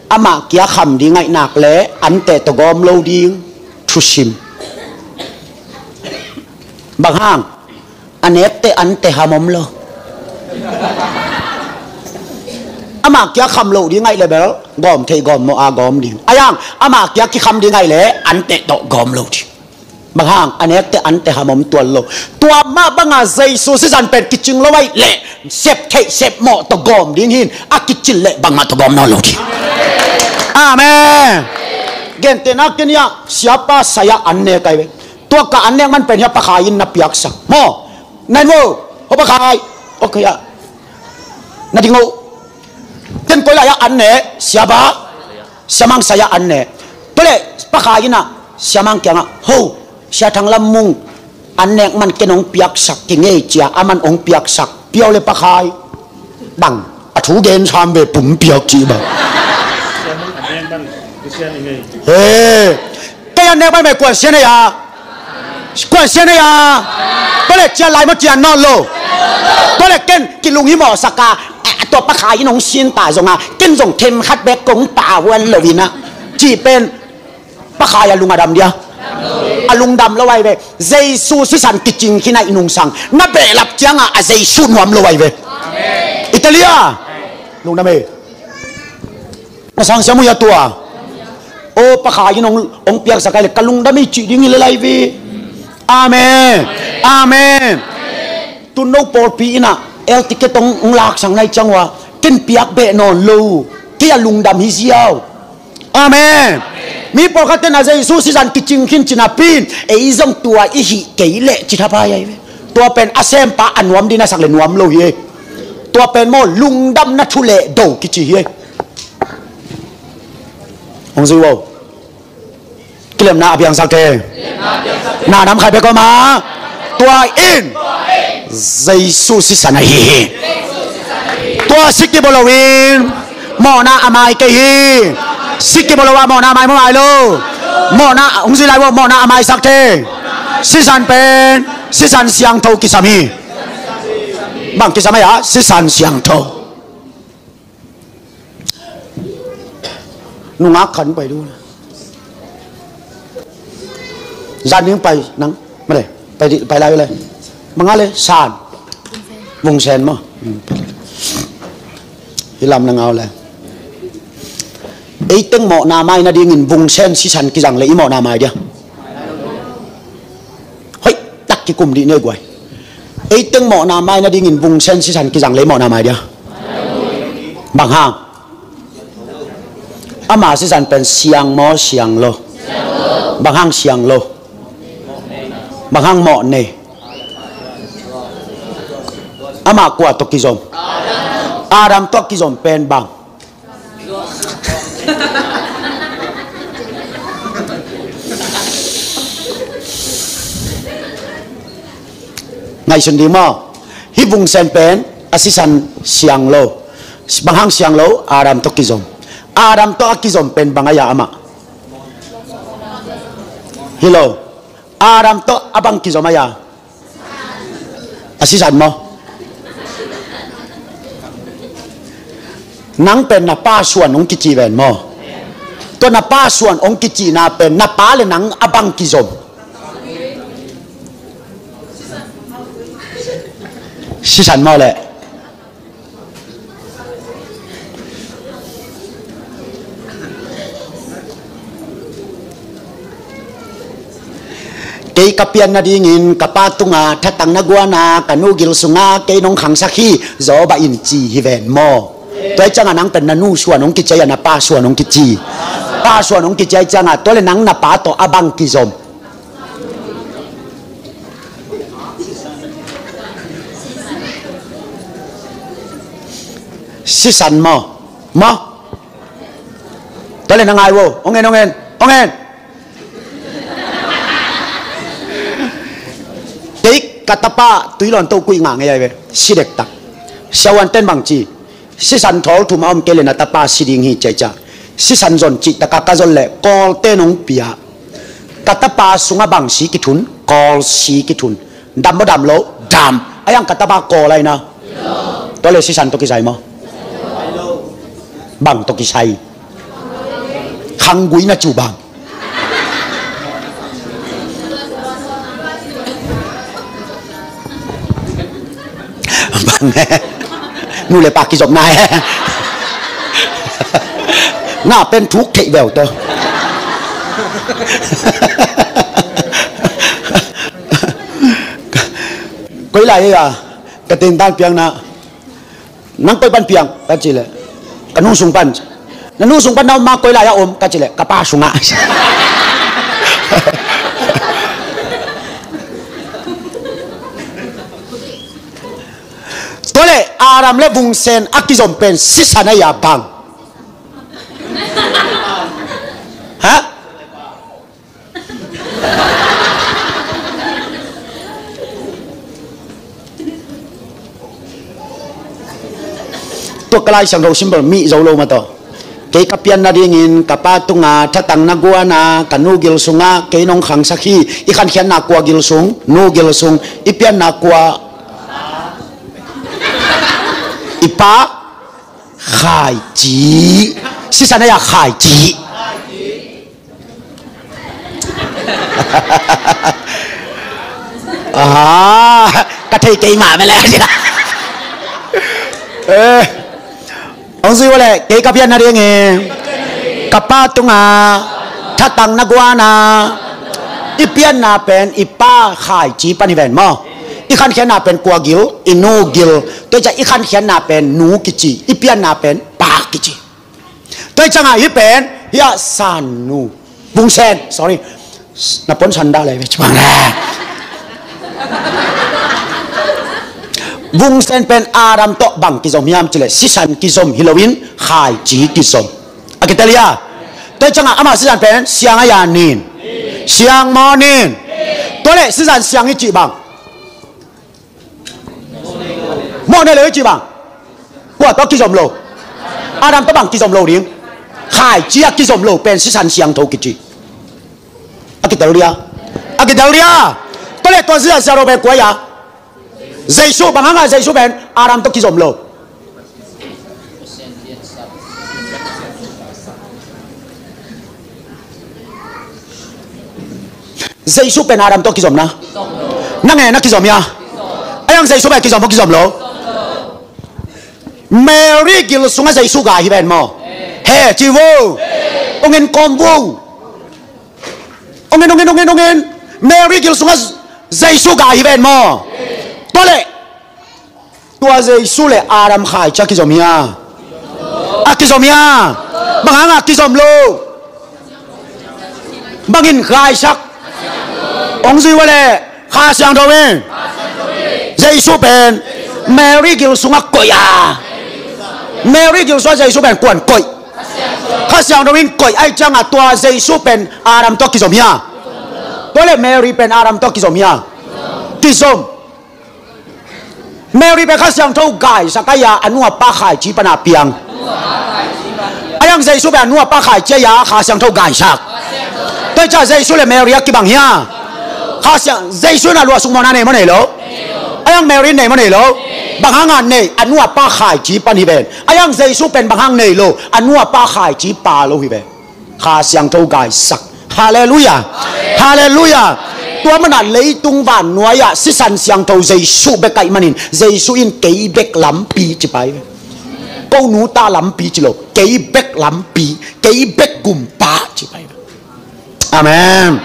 amah kia kham ding ngaih nak leh an teh tawh gawm lo ding thusim. Bang hang? A nek teh an teh ham om lo. Amah kia kham loh ding ngaih leh bel gawm theih gawm mawh a gawm ding. A yang amah kia kikham ding ngaih leh an teh tawh gawm lo ding. Bang hang? A nek teh an teh ham om tuan lo. Tua mah banga Jesu sisan pen kicing lo ahih leh sep theih sep mawh tawh gawm ding hi in, a kicin leh bangmah tawh gawm nawn lo ding. Amen. Gentehna ken hiah siapa sai-ah an nek ahi ve. Tua ka an nek man pen hiah Pa Khai in na piaksak maw? Nan vo, ho Pa Khai. Okay ah. Na ding lo. Ken koi lai-ah an ne, siapa, Sia Mang sai-ah an ne. Tua leh Pa Khai in ah Sia Mang kiangah, ho, Sia Thang Lam Mung an nek man ken hong piaksak kingei cia, aman hong piaksak piau leh Pa Khai. Bang a thu gen sam ve, pum piak cih bang. He. Kei an nek man ve, kuan sia nei a. Kuan sia nei a. Tua leh cian lai maw, cian nawn lo? Tua leh ken kilunghimawhsak a, a, tua Pa Khai in hong sin ta zong a, ken zong themkhat bek kong pau huan lo in ah, cih pen Pa Khai a lung a dam dia? A lungdam lo ahi ve. Jesu sisan kicing khin a i nungsang na behlap ciangah a Jesu nuam lo ahi ve. Italia lungdam e. Na sang siam uh hia tua? O, Pa Khai in hong, hong piaksak ahi leh ka lungdam hi cih ding hi lel ahi ve. Amen. Amen. Tun no pawlpi in ah air ticket hong, hong laksak na hih ciang uh a, ken piak beh nawn lo. Kei a lungdam hi ziau. Amen. Mi pawlkhat ten a Jesu sisan kicing khin ci napi in, ei zong tua i hih kei leh ci thapai ahi ve. Tua pen a sempa a nuam ding na sak leh nuam lo hi e. Tua pen maw, lungdamna thu leh do kici hi e. Hong zui vo. Kilemna a piangsak thei na nam khat bek om a, tua in Jesu sisan ahi hi. Tua si kibawl lo in mawhna a mai kei hi. Si kibawl lo ah mawhna a mai maw, mai lo. Mawhna hong zui lai uh ah mawhna a maisak thei. Sisan pen sisan siangtho kisam hi. Bang kisam a, sisan siangtho. Nungak khat pai duh na. Zan ding pai nang. Male, pai di, pai lai le. Manga le san. Vungsen maw. Hi lam na ngau le. Ei teng mawhna mai nadingin vungsen sisan kizang le i mawhna mai dia. Hoih tak kikum dih ne guai. Ei teng mawhna mai nadingin vungsen sisan kizang le i mawhna mai dia. Bang hang? Ama sisan pen siang maw, siang lo? Bang hang siang lo? Bang hang mawh nei? Ama kua tawh kizom? Adam tawh kizom pen bang? Ngaihsun dih maw? Hih vungsen pen a sisan siang lo. Bang hang siang lo? Adam tawh kizom. Adam tawh a kizom pen bang a ia amah? Hi lo. Adam tawh a bang kizom a ia? A sisan maw? Nang pen na pa suan hong kici ven maw? Tua na pa suan hong kicihna pen na pa le nang a bang kizom? Sisan maw le? Kei ka pian nadingin ka pa tunga thatang na guana ka nu gil sunga kei nong khangsak hi, Job in ci hi ven maw? Tua hi cianga nang pen na nu suan hong kici a, na pa suan hong kici. Pa suan hong kici a hi cianga tua le nang na pa tawh a bang kizom? Sisan maw? Maw? Tua le na ngai vo. Ong en, ong en, ong en. Kei ka tapa tui lawn to kuih ngah ngei ai ve. Si dektak. Siavuan ten bang ci? Sisan thawl thum a om kei le na tapa si ding hi ci a hi ciah. Sisan zon cih taka ka zon le Kawlte nong pia. Ka tapa sungah bang si kithun? Kawl si kithun. Dam maw dam lo? Dam. A hiang ka tapa Kawl ahi na. Tua le sisan tawh kisai maw? Bang tawh kisai? Khanggui na ci uh bang? Bang e. Nu le pa kizopna e. Na pen thuk theih veu tawh. Koi lai ei a ka tengtan piang na. Nang koi pan piang ka ci le ka nu sung pan. Na nu sung pan na om ma koi lai a om ka ci le ka pa sungah. Tua le Adam le vungsen a kizom pen sisan a ia bang? Ha? Tua ka Lai Siangtho simple mih zo lo mah tawh. Kei ka pian nadingin ka pa tunga thatang na guana ka nu gil sunga kei nong khangsak hi. I khankhiatna kua gil sung? Nu gil sung. I pianna kua? I pa khaici. Sisan a ia khaici. Ah, ka thei kei mah mele. Eh, hong zui ua le kei ka pian nadingin ka pa tunga thatang na guana. I pianna pen i pa khaici pan hi ven maw? I khankhiatna pen kua gil? I nu gil. Tua hi ciah i khankhiatna pen nu kici, i pianna pen pa kici. Tua hi ciangah hih pen hih a sannu, vungsen, sorry, na pon san dah lei ve cibang le. Vungsen pen Adam tawh bang kizom hiam cileh sisan kizom hi loin khaici kizom. A kitel hia? Tua hi ciangah amah sisan pen siang a ia nin, siang maw nin? Tua leh sisan siang i cih bang, mawh nei lo i cih bang. Kua tawh kizom lo? Adam tawh bang kizom lo ding? Khaici a kizom lo pen sisan siangtho kici. A kitel dia. A kitel dia. Tua le tua sisan siangtho pen kua ia? Jesu. Bang hanga Jesu pen Adam tawh kizom lo? Jesu pen Adam tawh kizom na? Nang e na kizom ia? Ayang Jesu pen kizom maw kizom lo? Mary gil sungah Jesu gai hi ven maw? He ci vo. Ong en kawm vo. Ong en, ong en, ong en, ong en. Mary gil sungah Jesu gai hi ven maw? Tua le tua Jesu le Adam khaici a kizom hia? A kizom hia? Bang hanga kizom lo? Bangin gaisak? Ong zui ua le Kha Siangtho in. Jesu pen Mary gil sungah koih a. Mary gil sungah Jesu pen kuan koih? Kha Siangtho in koih. Ahi cianga tua Jesu pen Adam tawh kizom hia? Tua le Mary pen Adam tawh kizom hia? Kizom. Mary pen Kha Siangtho gaisak a ia a nu a pa khaici pana piang. Ayang Jesu pen a nu a pa khaici a ia Kha Siangtho gaisak. Tua hi ciah Jesu le Mary a kibang hia? Kha Siang, Jesu in a luah sukmawhna nei maw nei lo? Ayang Mary in nei maw nei lo? Bang hanga nei? A nu a pa khaici pan hi ven. Ayang Jesu pen bang hang nei lo? A nu a pa khaici pa lo hi ven. Kha Siangtho gaisak. Halleluiah. Halleluiah. Tua mana leitung vannuai ah sisan siangtho Jesu bek aih manin Jesu in kei bek lampi ci pai ve. Ko nu ta lampi ci lo, kei bek lampi, kei bek gumpa ci pai ve. Amen.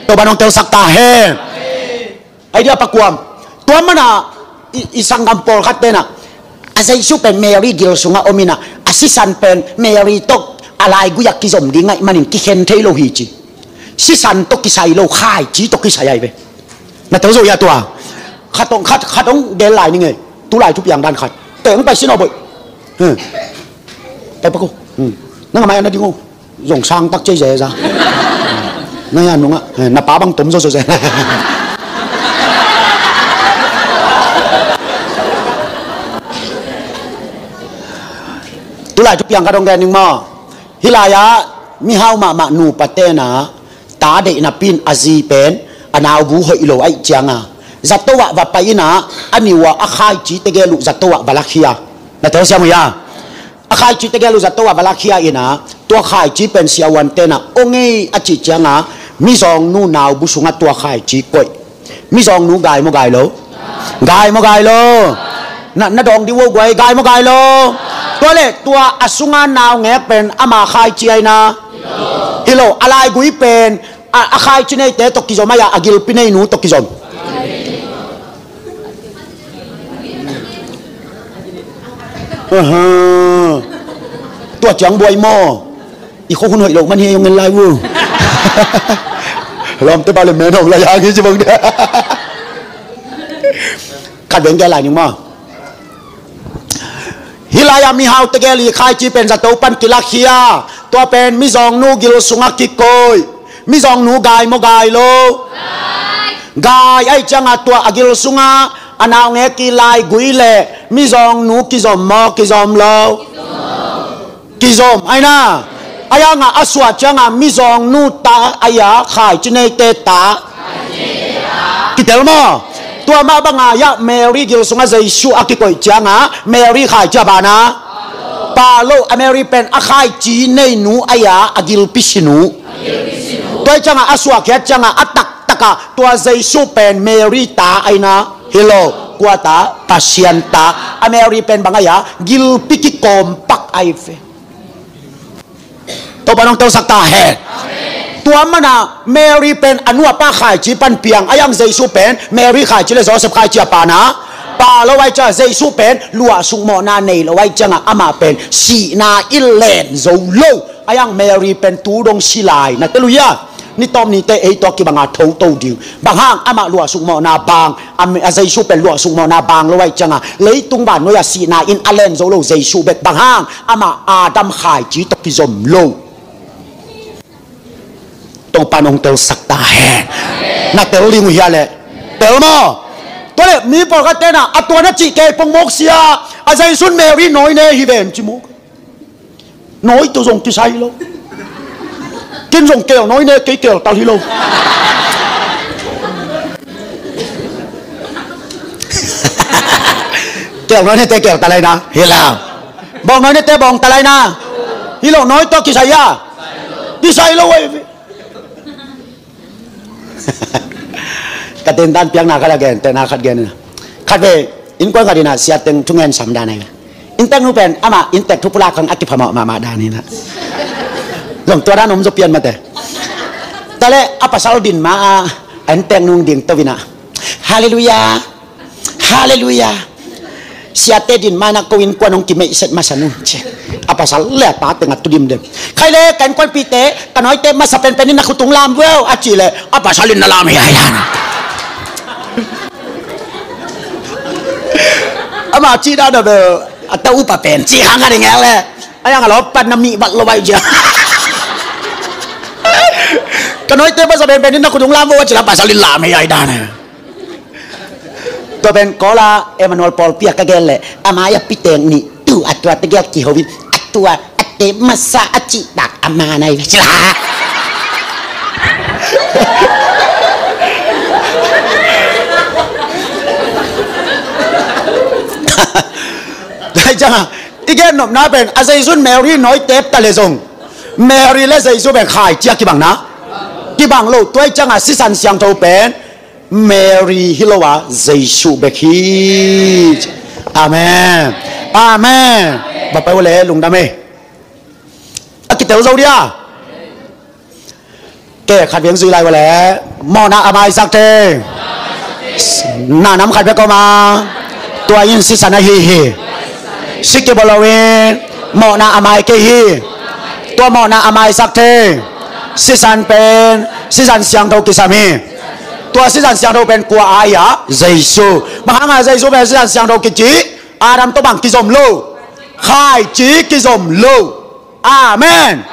Topa nong telsak ta hen. Ai dia pakuam. Tua mana i, i sanggam pawlkhat tena a Jesu pen Mary gil sungah om ina a sisan pen Mary tawh a laigui a kizom ding aih manin kikhen thei lo hi ci. Sisan tawh kisai lo, khaici tawh kisai ai ve. Na tel zo ia tua? Khat ong, khat, khat ong gel lai ni ngei. Tulai thupiang dan khat. Teng pai sin aw boih. Pai pa ko. Nang a mai a na ding aw. Zong sang tak cei zeza. Na ya nungah na pa bang tom zo zo ze. Tulai thupiang ka dong gen ning maw? Hih lai-ah mihau mahmah nupa tena ta deih napi in a zi pen a naubu hoih lo aih cianga zato ah va pai ina a niu ah a khaici tegel uh zato ah va lakhia. Na telsiam uh ia? A khaici tegel uh zato ah va lakhia ina tua khaici pen siahuan tena ong ei a cih cianga mizawng nu naubu sungah tua khaici koih. Mizawng nu gai maw gai lo? Gai maw gai lo? Na, na dawng dih uh guai, gai maw gai lo? Tua le tua a sunga naungek pen ama khaici aina? Hi lo. A laigui pen a, a khaici neite tawh kizom aia a gilpi nei nu tawh kizom? Aha. Tua ciang buai maw? I khua hun hoih loh man hi ong en lai uh. Lawmte pa le men hong lai hang hi ci bang dia. Khat veng kia lai ning maw? Hih lai-ah mihau tegel i khaici pen zato pan kilakhia. Tua pen mizawng nu gil sungah kikoih. Mizawng nu gai maw gai lo? Gai. Aih cianga tua a gil sungah a naungek i laigui le mizawng nu kizom maw kizom lo? Kizom aina. Ayanga a suah cianga mizawng nu ta aia khaici neite ta. Kitel maw? Tua mah banga ia Mary gil sungah Jesu a kikoih cianga Mary khaici a bana? Pa lo. A Mary pen a khaici nei nu aia a gilpi si nu. Tua cianga a suahkhiat cianga a taktaka tua Jesu pen Mary ta aina? Hi lo. Kua ta? Pasian ta. A Mary pen bang aia gilpi kikawmpak ai fe. Topa nong telsak ta hen. Tua mana Mary pen a nu a pa khaici pan piang. Ayang Jesu pen Mary khaici le Joseph khaici a pana? Pa lo. Aih cianga Jesu pen luah sukmawhna nei lo aih cianga amah pen sihna i len zo lo. Ayang Mary pen tu dong si lai na tel uh ia? Ni tawm nite ei tawh kibanga thoto ding. Bang hang? Amah luah sukmawhna bang a, a Jesu pen luah sukmawhna bang lo aih cianga leitung vannuai a sihna in a len zo lo Jesu bek. Bang hang? Amah Adam khaici tawh kizom lo. Topa nong telsak ta hen. Na tel ding uh hia le? Tel maw? Tua le mi pawlkhat tena a tua na cih kei pongmawk sia. A Zeisu in Mary nawi ne hi ven ci mu. Nawi tawh zong kisai lo. Ken zong keel nawi ne, kei keel tal hi lo. Keel nawi ne te keel tal ai na hi lo. Bawng nawi ne te bawng tal ai na hi lo. Nawi tawh kisai a, kisai lo ai. Ka tentan piakna khat a gen, tena khat gen ina. Khat ve, innkuan khat ina, siateng thungen sam dan ai. Inntek nu pen, ama inntek thupulak khang a kiphamawh mahmah dan ina. Zong tua dan om zo pian mate. Tale, a pasal din ma a, a inntek nung ding to ina. Halleluiah. Halleluiah. Siate din ma ina ko innkuan hong kimeihset masa nu ci. A pasal le a pa teng a tu dimdem. Khai le ka innkuanpihte, ka nawite masa penpen in na khutung lam veu a ci le a pasal in na lam hi ai dan. Ama ci dan a bel a ta upa pen ci hang a ding le. Ai ang a lo pan na mi vat lo bai cia. Ka nawite masa penpen in na khutung lam veu a ci le a pasal in lam hi ai dan. Tua pen Kawl a Emmanuel pawlpi a ka gen leh a mai a pitek nih tu a tua tegel kiho in a tua a te masa a cihtak a man ai ve ci la. Tua hi cianga i gen nopna pen a Zeisu in Mary nawi tep ta le zong Mary le Zeisu pen khaici a kibang na kibang lo. Tua hi cianga sisan siangtho pen Mary hi lo a Jesu bek hi. Amen. Amen. Va pai uh le lungdam e. A kitel zo dia. Ke khat veng zui lai uh le mawhna a maisak thei. Na nam khat bek om a tua in sisan ahi hi. Sikibolo in mawhna a mai kei hi. Tua mawhna a maisak thei. Sisan pen sisan siangtho kisam hi. Tua sisan siangtho pen kua ai a Jesu. Bang hanga Jesu pen sisan siangtho kici? Adam tawh bang kizom lo? Khaici kizom lo. Amen.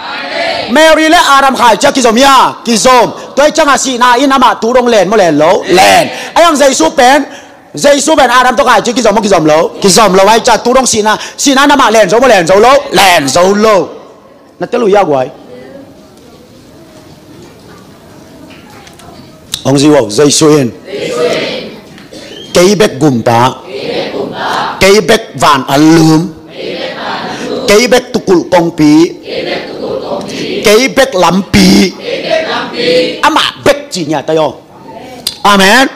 Mary le Adam khaici a kizom hia? Kizom. Tua hi cianga sihna in amah tu dong len maw len lo? Len. Ai ang Jesu pen Jesu pen Adam tawh khaici kizom maw kizom lo? Kizom lo. Ai cia tu dong sihna sihna in amah len zo maw len zo lo? Len zo lo. Na tel uh hia guai? Hong zi uh, Jesu in kei bek gumpa, kei bek van an lum, kei bek tukulh kongpi, kei bek lampi. Amah bek ci nia tai aw. Amen.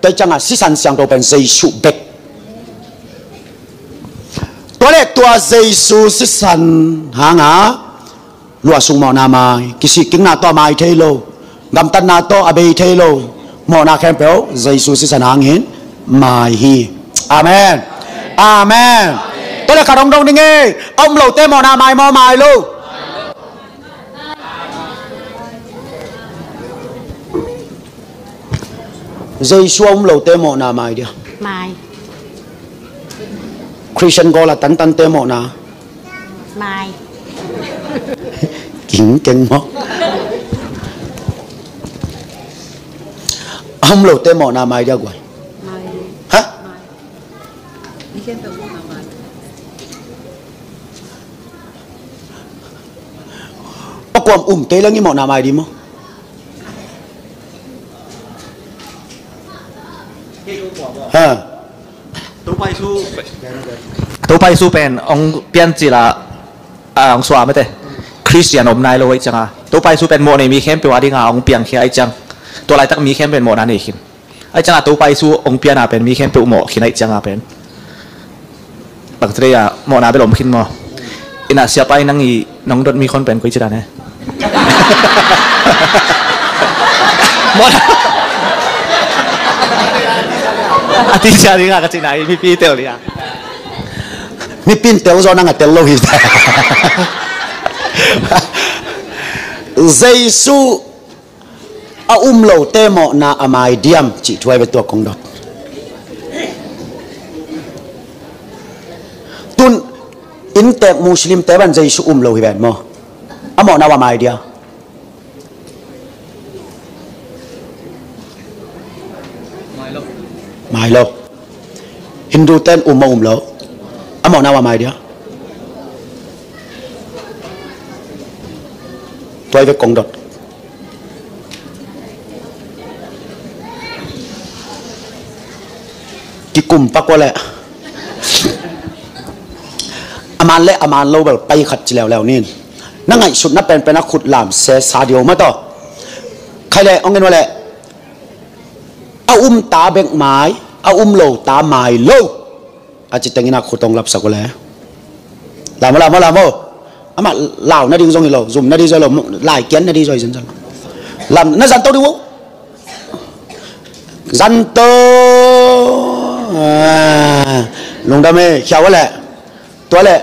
Tua hi cianga sisan siangtho pen Jesu bek. Tua le tua Jesu sisan hanga luah sung mawhna mai, kisih kikna tawh a mai thei lo, gamtatna tawh a bei thei lo, mawhna khempeuh Jesu sisan hangin mai hi. Amen. Amen. Tua le khat hong dong ding e, a um lote mawhna mai maw mai lo? Jesu a um lote mawhna mai dia. Mai. Christian goal a tantante mawhna. Mai. Kingkeng maw? A um lote mawhna mai dia guai. Mai. Ha? Mai. A kuam um kei leng i mawhna mai di maw? Ha. Topa Jesu, Topa Jesu pen hong piancil a, a, hong suah mete. Christian om nai lo ahih cianga Topa Jesu pen mawh nei mi khempeuh a dinga hong piangkhia ahih ciang tua laitak mi khempeuh in mawhna nei khin. Ahih cianga Topa Jesu hong piana pen mi khempeuh mawh khin ahih cianga pen bangci dei a mawhna bel om khin maw? Ina siapa in nang i nong dot mi khon pen koi ci dan e? Mawhna a ti cia dinga ka cihna i mipi tel dia. Mipi in tel zaw nang a tel lo hi. Jesu a um lote mawhna a mai diam cih thu ai ve tua kong dot. Tun inntek Muslimte ban Jesu um lo hi ven maw? A mawhna a mai dia. Mai lo. Hindu ten um maw um lo? Mawhna uh a mai dia. Tua i ve kong dot. Kikum pak ua leh a man le a man lo bel pai khat ci leuleu nin. Na ngaihsutna penpen a khut lam se sa dio mah tawh. Khai le ong en ua leh a um ta bek mai, a um lo ta mai lo. A ci tengin a khut hong lapsak uh le. Lam aw, lam aw, lam aw. Amah lau nading zong hi lo, zum nading zong hi lo, lai kian nading zong hi zenzen. Lam na zan to ding uh. Zan to. Ah, lungdam e, khia uh le. Tua le,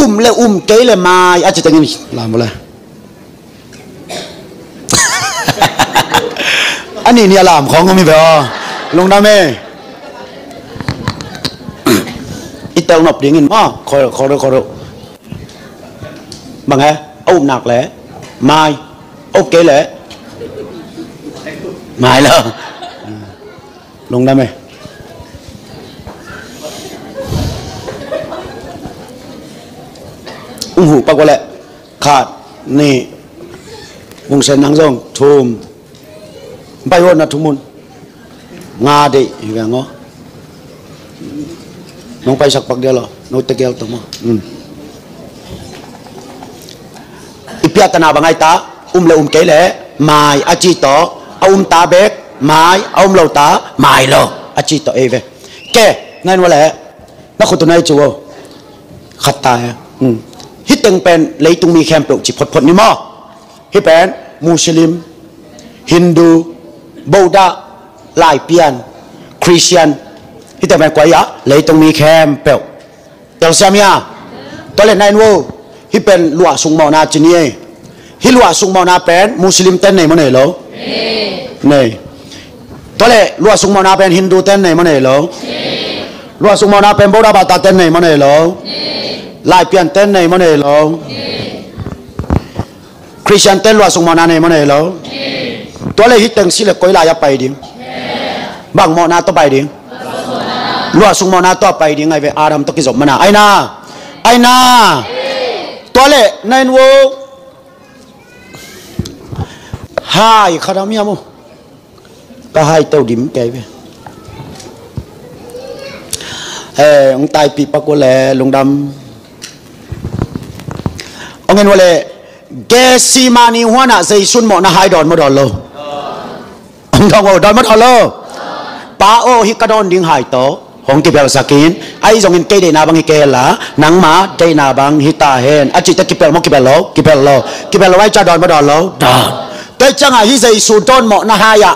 um le um kei le mai, a ci tengin lam uh le. A nih nih a lam khawng om hi ve aw. Lungdam e. I tel nop dingin maw. Khol, khol, khol. Bang e, a um nak le mai. A um kei le mai lo. Lungdam e. Ung huh pak ua le. Khat, nih, Mungsen nang zong, thum. Pai hawh na thum un. Nga deih hi veng aw. Nong paisak pak dia lo, no tegel tawh maw. Hmm. I piahtana bang ai ta, um le um kei le mai a ci tawh, a um ta bek mai, a um lo ta mai lo a ci tawh ei ve. Ke, nai nua le. Na khut uh nai cu aw. Khat ta e. Hmm. Hih teng pen leitung mi khempeuh ci photphot ni maw. Hih pen Muslim, Hindu, Buddha, Laipian, Christian. Hih teng pen kua hi a, leitung mi khempeuh. Telsiam hi a. Tua le nai nu aw. Hih pen luah sung mawhna ci ni ei. Hih luah sung mawhna pen Muslim ten nei maw nei lo? Nei. Tua le luah sung mawhna pen Hindu ten nei maw nei lo? Luah sung mawhna pen Buddha bata ten nei maw nei lo? Laipian ten nei maw nei lo? Christian ten luah sung mawhna nei maw nei lo? Tua le hih teng si le koi lai a pai ding? Bang mawhna tawh pai ding? Luah sung mawhna tawh a pai ding ai ve, Adam tawh kizop mana. Ai na. Ai na. Tua le nai nu aw. Hai khat a mi a mu. Ka hai teu dim kei ve. Eh, ong taipih pak ua le lungdam. Ong en ua le Gethsemane huan ah Jesu in mawhna hai dawn maw dawn lo? Ong dong aw, dawn maw dawn lo? Pa aw, hih ka dawn ding hai tawh hong kibelsak in, ahi zongin kei deihna bang hi kei hen la, nangma deihna bang hi ta hen, a cihte kipelh maw kipelh lo? Kipelh lo. Kipelh lo ahih ciang dawn maw dawn lo? Dawn. Tua ahih ciangin hih Jesu dawn mawhna hai ah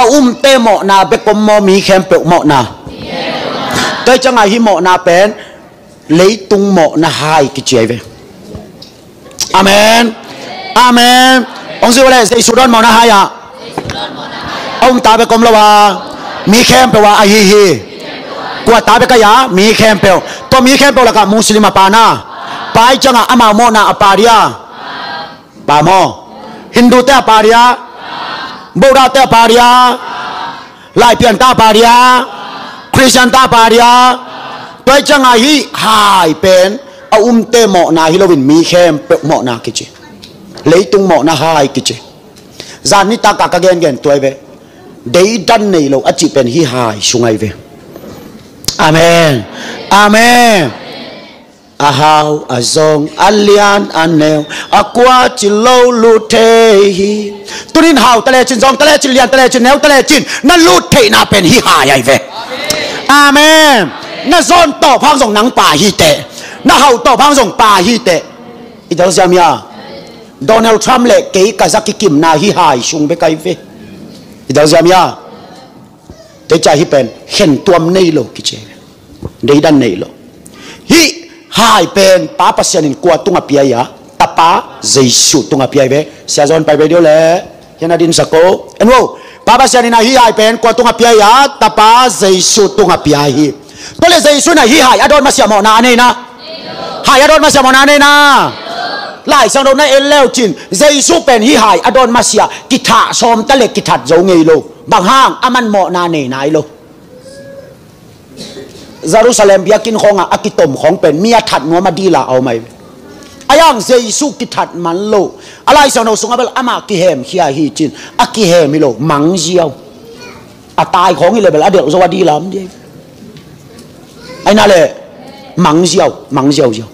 a umte mawhna bek om maw, mi khempeuh mawhna? Tua ahih ciangin hih mawhna pen leitung mawhna hai kici ahi ve. Amen. Amen. Hong zui ua le Jesu dawn mawhna hai ah a um ta bek om lo a, mi khempeuh a ahi hi. Kua ta bek ahi a, mi khempeuh. Tua mi khempeuh lakah Muslim a pa na? Pa ahih ciangin amau mawhna a pa dia? Pa maw? Hindu te a pa dia? Buddha te a pa dia? Laipian ta a pa dia? Christian ta a pa dia? Tua ahih ciangin hih hai pen a umte mawhna hi loin mi khempeuh mawhna kici. Leitung mawhna hai kici. Zan nitak a ka gengen tua hi ve. Deidan nei lo a cih pen hih hai sung ahi ve. Amen. Amen. A hau, a zong, a lian, a neu, a kua ci lo lut thei hi. Tunin hau ta lecin, zong ta lecin, lian ta lecin, neu ta lecin, na lut theihna pen hih hai ahi ve. Amen. Na zawn tawh phang zong nang pa hi teh. Na hau tawh phang zong pa hi teh. I telsiam hia? Donald Trump le kei ka za kikimna hih hai sung bek ahi ve. I telsiam hia? Tua ahih ciang hih pen khentuam nei lo kici. Deidan nei lo. Hih hai pen Pa Pasian in kua tungah pia hi a? Tapa Jesu tungah pia hi ve. Sia John pai ve dih o le. Hiah na dinsak o. En vo. Pa Pasian in a hih hai pen kua tungah pia hi a? Tapa Jesu tungah pia hi. Tua le Jesu in a hih hai a dawn masiah mawhna a nei na? Hai a dawn masiah mawhna a nei na? Laisiangtho na en le uhcin Jesu pen hih hai a dawn masiah kithah sawm ta le kithat zo ngei lo. Bang hang? Aman mawhna nei nai lo. Jerusalem biakinn khawngah a kitom khawng pen mi a that nuam a dila a om ahi ve. Ahi hang Jesu kithat man lo. A Lai Siangtho sungah bel amah kihemkhia hi cin, a kihem hi lo, mang ziau. A tai khawng hi le bel a delh zo a dila om dih ahi ve. Ahi na le, mang ziau, mang ziauziau.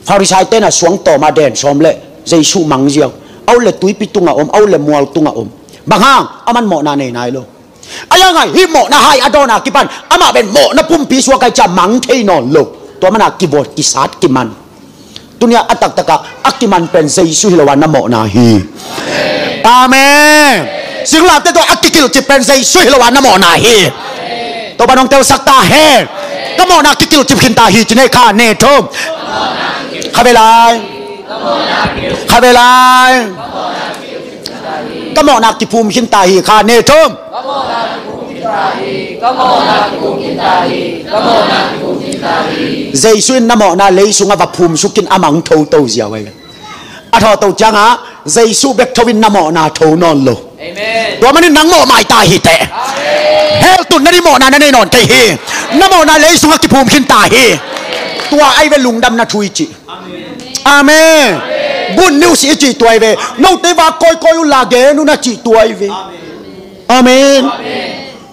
Farisai ten a suang tawm a den sawm le Jesu mang ziau. A ut le tuipi tungah om, a ut le mual tungah om. Bang hang? Aman mawhna nei nai lo. Ahi hang a hih mawhna hai a dawn a kipan amah pen mawhna pumpi suak ahi ciang mang thei nawn lo. Tua man a kivuat kisat kiman. Tuni a a taktak a a kiman pen Jesu hi lo a na mawhna hi. Amen. Singlamteh tungah a kikilhcip pen Jesu hi lo a na mawhna hi. Topa nong telsak ta hen. Ka mawhna kikilhcip khin ta hi ci ni ei, kha ne thum. Kha ve lai. Kha ve lai. Ka mawhna kiphum khin ta hi, kha ne thum. Jesu in na mawhna lei sungah va phum suk in amah hong tho to ziau ahi ve. A tho to ciangah Jesu bek tho in na mawhna tho nawn lo. Amen. Tua manin nang mawh mai ta hi teh. Amen. Hell tun na ding mawhna na nei nawn kei hi. Na mawhna lei sungah kiphum khin ta hi. Tua ahi ve lungdamna thu i cih. Amen. Good news i cih tua ahi ve. Note vak kawikawi un la gen un a cih tua ahi ve. Amen.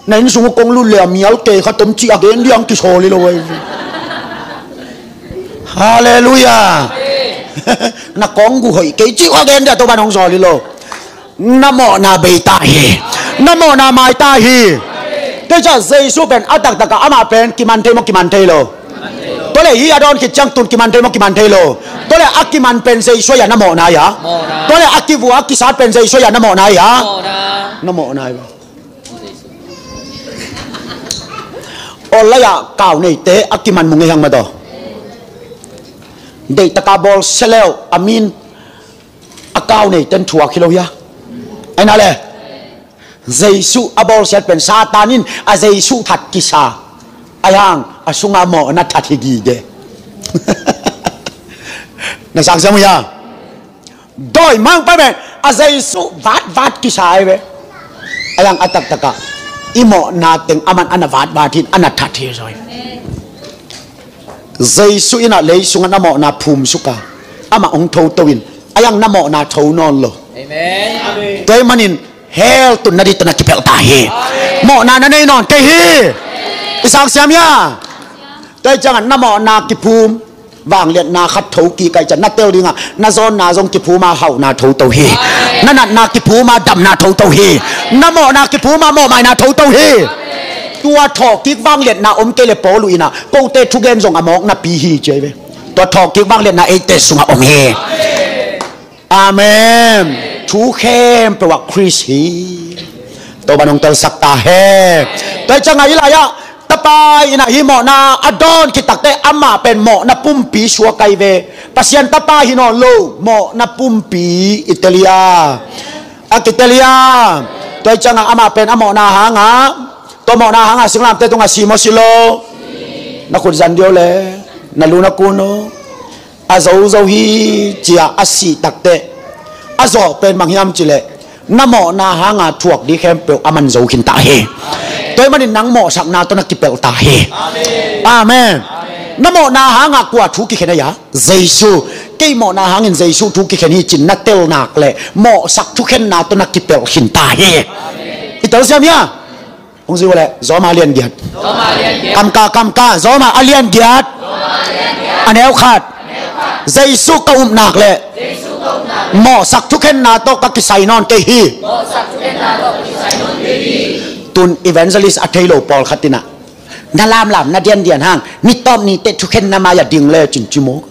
Na inn sung uh kong lut le a mial kei khat om cih a gen ding kisawl hi lo ahi ve. Halleluiah. Na kong gu hoih kei cih a gen ding a Topa nong sawl hi lo. Na mawhna bei ta hi. Na mawhna mai ta hi. Tua ciang Jesu pen a taktak a amah pen kiman thei maw, kiman thei lo? Tua le hih a dawn khit ciang tun kiman thei maw, kiman thei lo? Tua le a kiman pen Jesu ahi a na mawhna ahi a? Mawhna. Tua le a kivua a kisat pen Jesu ahi a na mawhna ahi a? Mawhna. Na mawhna ahi. Awllai ah kau neite a kiman mu ngei hang mataw. Deihtaka bawl sia leu a min a kau neiten thuak hi lo hia? Ahi na le, Jesu a bawlsiat pen Satan in a Jesu that kisa. Ahi hang a sunga mawhna that hi gige. Na sangsiam uh hia? Dawimangpa pen a Jesu vatvat kisa ahi ve. Ahi hang a taktak a i mawhna teng aman a na vatvat hi in a na that hi zaw hi. Jesu in a lei sungah na mawhna phum suk a, amah hong tho to in, ahi hang na mawhna tho nawn lo. Amen. Tua ahih manin hell tun na ding tawh na kipelh ta hi. Amen. Mawhna na nei nawn kei hi. I sangsiam hia? Tua ahih ciangah na mawhna kiphum, vangliatna khat tho kik ahih ciang na tel dingah na zawnna zong kiphum a hauhna tho to hi. Amen. Na natna kiphum a damna tho to hi. Na mawhna kiphum a mawhmaina tho to hi. Amen. Tua thawhkik vangliatna om kei le Paul uh in ah kote thugen zong a mawk napi hi ci ahi ve. Tua thawhkik vangliatna eite sungah om hi. Amen. Amen. Thu khempeuh ah Khrist hi. Topa nong telsak ta hen. Tua ahih ciangah hih lai-ah tapa in ah hih mawhna a dawn khit takteh amah pen mawhna pumpi suak ahi ve. Pasian tapa hi nawn lo, mawhna pumpi i tel hi a, a kitel hi a. Tua ahih ciangah amah pen a mawhna hangah, tua mawhna hangah singlamteh tungah si maw si lo? Na khut zan dih o le, na lu na kun o. A zo zo hi ci-a a sih takteh a zawh pen bang hiam cih leh na mawhna hanga thuak ding khempeuh aman zo khin ta hi. Tua ahih manin nang mawhsakna tawh na kipelh ta hi. Amen. Na mawhna hanga kua thu kikhen ahi a? Jesu. Kei mawhna hangin Jesu thu kikhen hi ci-in na tel nak leh mawhsak thukhenna tawh na kipelh khin ta hi. I telsiam hia? Hong zui uh leh, Zawma lian giat. Zawma lian giat. Kamka, kamka, Zawma a lian giat. Zawma a lian giat. A neu khat. A neu khat. Jesu ka up nak leh. Jesu ka up nak leh. Mawhsak thukhenna tawh ka kisai nawn kei hi. Mawhsak thukhenna tawh ka kisai nawn kei hi. Tun evangelist a thei lo pawlkhat in ah, na lamlam, na diandian hang, ni tawp ni teh thukhenna mai-ah ding le cin ci maw.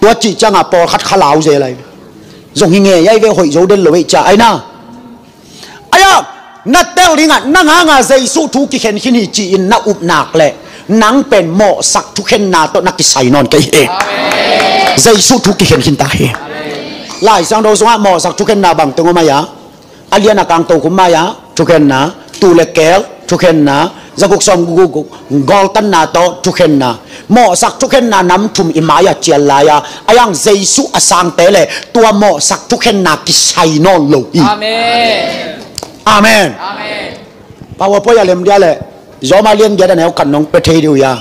Tua cih ciangah pawlkhat kha lau zel ahi ve. Zong hi ngei ahi ve, hoih zo den lo ei cia ahi na. Ahi a, na tel dingah nang hanga Jesu thu kikhen khin hi ci-in na up nak leh nang pen mawhsak thukhenna tawh na kisai nawn kei hi. Amen. Jesu thu kikhen khin ta hi. Amen. Lai Siangtho sungah mawhsak thukhenna bang teng om ahi a? A lian a kang tokhom mai-ah thukhenna, tuu le keel thukhenna, zakuk sawm guk guk gawltanna tawh thukhenna, mawhsak thukhenna nam thum i mai-ah cial lai-a, ahi hang Jesu a sangte le tua mawhsak thukhenna kisai nawn lo hi. Amen. Amen. Amen. PowerPoint a lem dia leh Zawma lian giat a neu khat nong pia thei dih uh ia.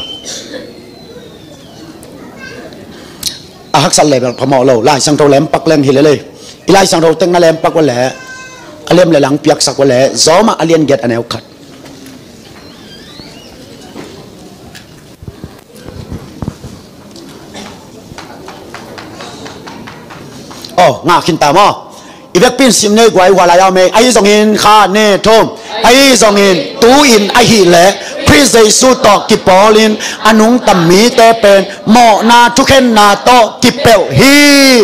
A haksat le bel phamawh lo, Lai Siangtho lempak leng hi lele. I Lai Siangtho tek na lempak ua le, a lem le lang piaksak ua le, Zawma a lian giat a neu khat. Oh, ngah khin ta maw? I vekpi in sim nei guai, hua lai a om ei. Ahi zongin kha ne thum. Ahi zongin tu-in ahih leh Khrih Jesu tawh kipawlin a nungta mite pen mawhna thukhenna tawh kipelh hi.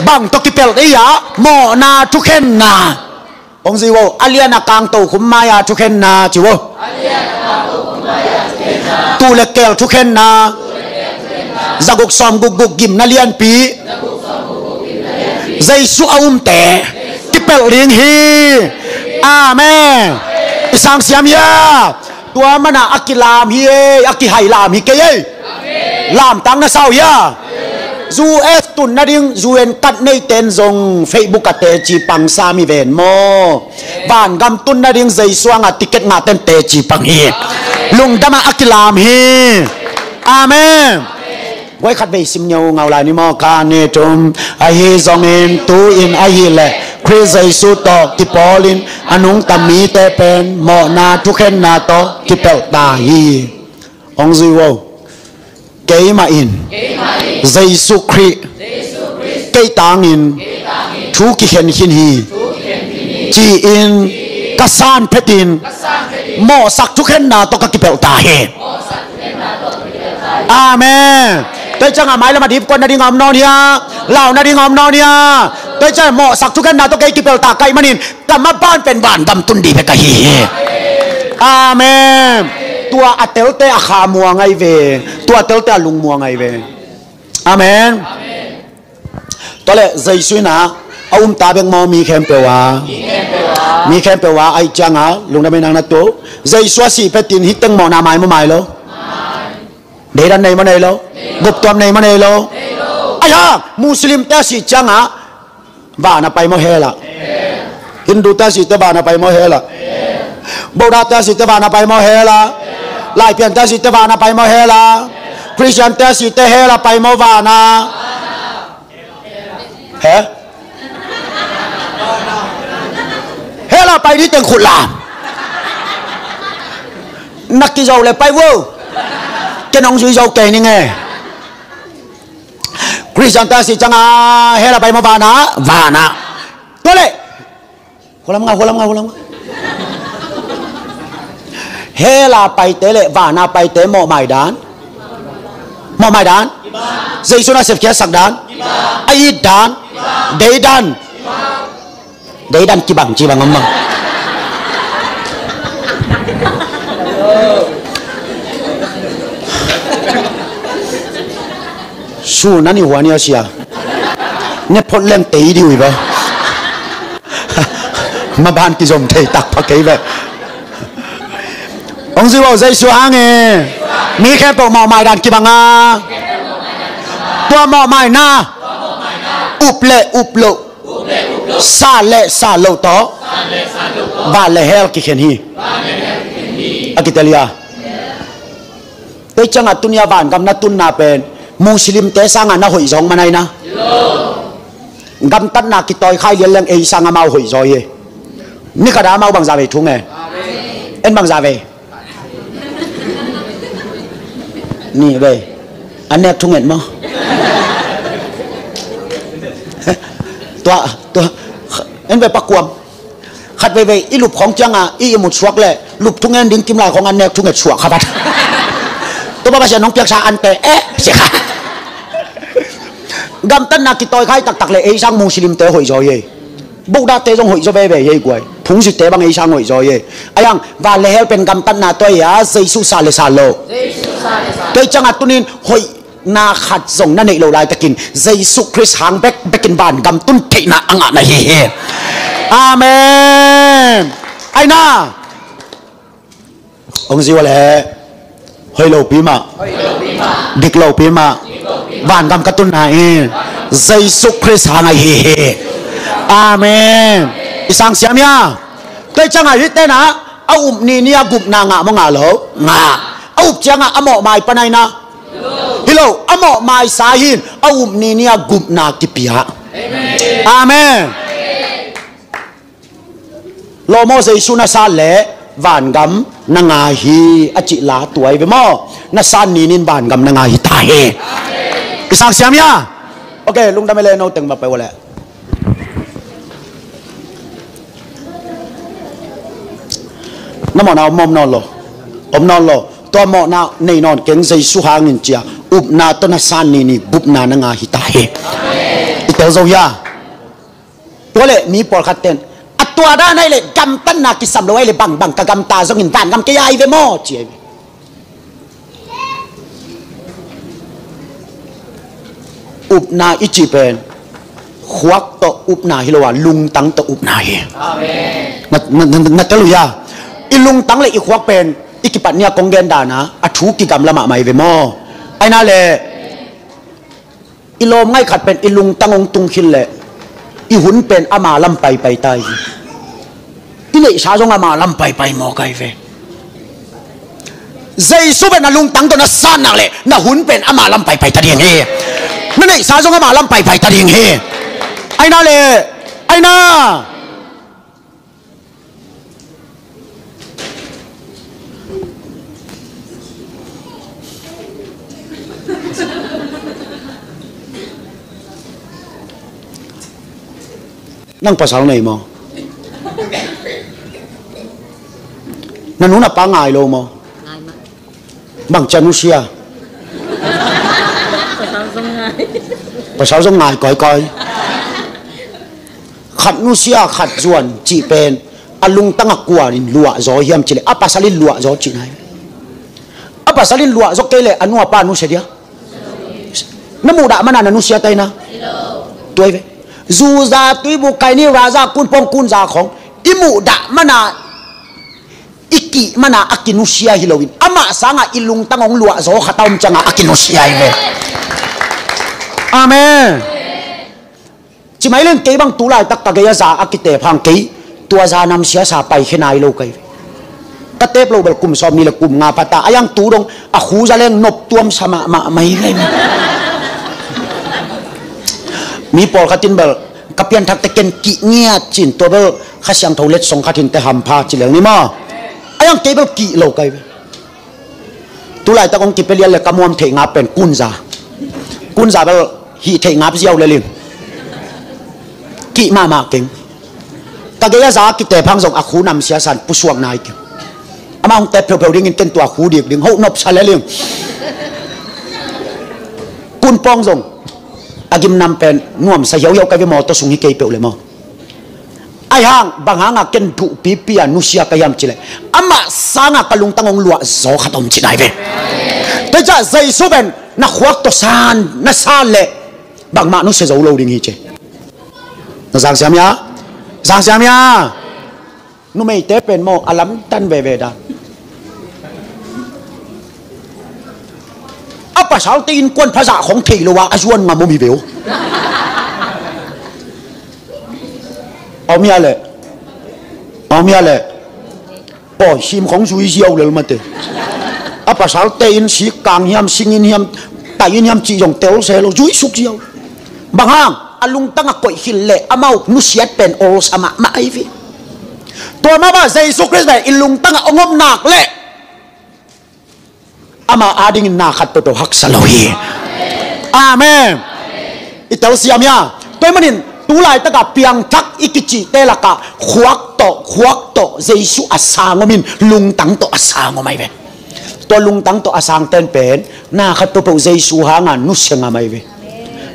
Bang tawh kipelh ei a? Mawhna thukhenna. Hong zui vo, a lian a kang tokhum mai-a thukhenna ci vo. Tuu le keel thukhenna. Zaguk sawm gukguk gimna lianpi. Jesu a umte kipelh ding hi. Amen. I sang siam hia? Tua mana a kilam hi ei, a kihai lam hi kei ei. Lamtang na sau hia? U S tun nading U N card neiten zong Facebook a teci pang sam hi ven maw? Vangam tun nading Jesu anga ticket ngahten teci pang hi. Lungdam a a kilam hi. Amen. Guai khat vei sim ngiau ngau lai ni maw? Kha ne thum. Ahi zongin tu-in ahih leh Khrih Jesu tawh kipawlin a nungta mite pen mawhna thukhenna tawh kipelh ta hi. Hong zui vo. Keimah in Jesu Khrih kei tangin thu kikhen khin hi, ci-in ka san phetin mawhsak thukhenna tawh ka kipelh ta hi. Amen. Tua hi ciangah mailam a dipkuat nading a om nawn hia? Lau nading a om nawn hia? Tua hi ciangah mawhsak thukhenna tawh kei kipelh ta ka hih manin ka maban pen vangam tun dih bek ahi hi. Amen. Tua a telte a kha muang ahi ve. Tua a telte a lung muang ahi ve. Amen. Tua leh Jesu in a um ta bek maw, mi khempeuh a? Mi khempeuh a. Ahih ciangah lungdam in nang na tu. Jesu a sih phetin hih teng mawhna mai maw, mai lo? Deidan nei maw, nei lo? Guptuam nei maw, nei lo? Ahi hang Muslimte a sih ciangah van a pai maw, hell ah? Hindute a sihte van a pai maw, hell ah? Buddhate a sihte van a pai maw, hell ah? Laipiante a sihte van a pai maw, hell ah? Christiante a sihte hell ah pai maw, van ah? He? Hell ah pai ding teng khut lam. Na kizo leh pai vo. Ken hong zui zo kei ning e. Christiante a sih ciangah hell ah pai maw, van ah? Van ah. Tua leh Hulam nga, hulam nga, hulam nga. Hell ah paite leh van ah paite mawhmai dan? Mawhmai dan? Jesu in a sepkhiatsak dan? A it dan? Deidan? Deidan kibang, kibang om bang. Su na ni hua ni a sia. Ne phot leng tei dih uh hi ba. Maban kizom thei tak pha kei ba. Hong zui vo, Jesu hang e. Mi khempeuh mawhmai dan kibang a. Tua mawhmai na. Up le up loh. Sa le sa loh tawh. Van le hell kikhen hi. A kitel hia? Tua ciangah tuni a vangam na tunna pen Muslimte sangah na hoih zaw man ahi na. Gamtatna kitawi khai lian leng ei sang amau hoih zaw hi. Ni khat a amau bangzah vei thu ngen? En bangzah vei? Nih vei. A nek thu ngen maw? Tua, tua. En vei, pakuam. Khat veivei i lup khawng ciangah i ihmut suak leh lup thungen ding kimlai khawng a nek thunget suak kha vat. Topa Pasian hong piaksa ante eh sia kha. Gamtatna kitawi khai taktak leh ei sang Muslimte hoih zaw hi. Buddhate zong hoih zaw veve hi guai. Phungzite bang ei sang hoih zaw hi. Ahi hang van le hell pen gamtatna tua hi a, Jesu sa le sa lo. Tua hi ciangah tunin hoih na khat zong na neih loh laitakin Jesu Khrist hang bekbekin vangam tun theihna a ngah na hi hi. Amen. Aina hong zui ua leh hoih lopi mah, dik lopi mah, vangam ka tunna in Jesu Khrist hang ahi hi. Amen. I sang siam hia? Tua hi ciangah hih tena A up ni ni-a gupna ngah maw, ngah lo? Ngah. A up ciangah a mawhmai pan aina? Hi lo, a mawhmai sa hi-in a up ni ni-a gupna kipia. Amen. Lo maw, Jesu na san leh vangam na ngah hi a cih la tua hi ve maw? Na san ni-in vangam na ngah hi ta hi. I sang siam hia? Ok, lungdam hi leh, no teng va pai uh leh. Na mawhna om, om nawn lo. Om nawn lo. Tua mawhna nei nawn keng, Jesu hangin ci-a upna tawh na san ni ni gupna na ngah hi ta hi. I tel zo hia? Tua leh mi pawlkhat ten a tua dan ahih leh gamtatna kisam lo ahih leh bangbang ka gamta zongin vangam kei a hi ve maw, ci a hi ve. Upna i cih pen khuak tawh upna hi lo a, lungtang tawh upna hi. Amen. Na, na, na, na tel uh hia? I lungtang leh i khuak pen i kipat ni-a kong gen dan a, a thu kigamla mahmah hi ve maw? Aina leh i lawm ngaih khat pen i lungtang hong tung khit leh i hun pen ama lam paipai ta hi. I neihsa zong ama lam paipai mawk ahi ve. Jesu pen na lungtang tawh na san nak leh na hun pen ama lam paipai ta ding hi. Na neihsa zong ama lam paipai ta ding hi. Aina leh, aina. Nang pasal nei maw? Na nu na pa ngai lo maw? Ngai mah. Bang ci a nusia? Pasal zong ngai. Pasal zong ngai kawikawi. Khat nusia, khat zuan cih pen a lungtang a kua in luahzaw hiam cih leh a pasal in luahzaw cihna hi. A pasal in luahzaw kei leh a nu a pa nusia dia? Na muhdah mana na nusia ta hi na? Tua hi ve. Zuza, tuibu, kaini, raza, kunpawng, kunza khawng i muhdah mana, i kih mana a kinusia hi loin amah sangah i lungtang hong luahzaw khat a om ciangah a kinusia hi ve. Amen. Ci mai leng, kei bang tu laitak ka gei a za a kitep hang kei tua za namsia sa paikhia nai lo ka hi ve. Ka tep loh bel kum sawmnih le kum nga pha ta a, a yang tu dong a khu za leng nop tuamsa mahmah mai ve. Mi pawlkhat in bel ka pianthakte ken kih ngiat ci-in, tua bel Kha Siangtho letsong khat hi inteh, hampha ci leng ni maw. A yang kei bel kih lo ka hi ve. Tu laitak hong kipia lian leh ka muam theih ngap pen kunza. Kunza bel hih theih ngap ziau lel ing. Kih mahmah keng. Ka gei a za kitep hang zong a khu namsia sa-in pusuak nai keng. Amah hong tep pheuhpheuh dingin ken tua khu dik ding, hoh nopsa lel ing. Kunpawng zong a gimnam pen nuamsa hiauhiau ka hi ve, mawtaw sung hi kei peuh leh maw. Ahi hang bang hangah ken duhpipi a nusia ka hiam cih leh amah sangah ka lungtang hong luahzaw khat a om cihna hi ve. Tua ciah Jesu pen na khuak tawh san, na san leh bangmah nusia zo lo ding hi ci. Na zang siam hia? Zang siam hia? Numeite pen maw a lamtan veve dan. A pasalte innkuan phazah khawng thei lo a, a zuan ngam om hi ve uh. A om hia leh? A om hia leh? Pawi sim khawng zui ziau lel mate. A pasalte in sik kang hiam, sing inn hiam, tai inn hiam cih zong tel se lo, zui suk ziau. Bang hang? A lungtang a koih khit leh amau nusiat pen olsa mahmah ahi ve. Tua mahmah Jesu Khrist pen i lungtang a hong om nak leh ama adingin na khat peuhpeuh haksa lo hi. Amen. I telsiam hia? Tua ahih manin tu laitakah piangthak i kicihte lakah khuak tawh, khuak tawh Jesu a sang om in, lungtang tawh a sang om ahi ve. Tua lungtang tawh a sangten pen na khat peuhpeuh Jesu hanga nusia ngam ahi ve.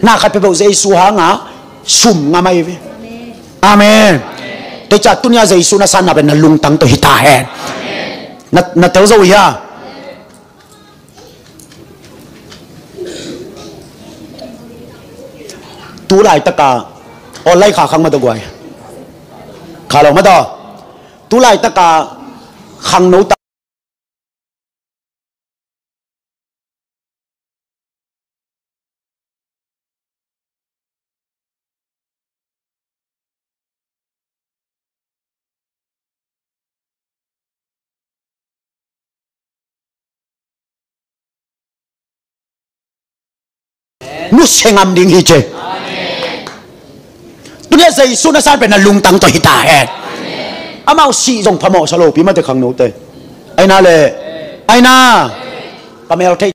Na khat peuhpeuh Jesu hanga sum ngam ahi ve. Amen. Tua ciah tuni-a Jesu na sanna pen na lungtang tawh hi ta hen. Na, na tel zo uh hia? Tu laitaka online kha khang mah tawh guai. Kha lo mah tawh. Tu laitaka khangno ta nusia ngam ding hi ci. Tuni a Jesu na san pen na lungtang tawh hi ta hen. Amau sih zong phamawh sa lo pi mate khangnote. Aina le, aina. Ka mel thei.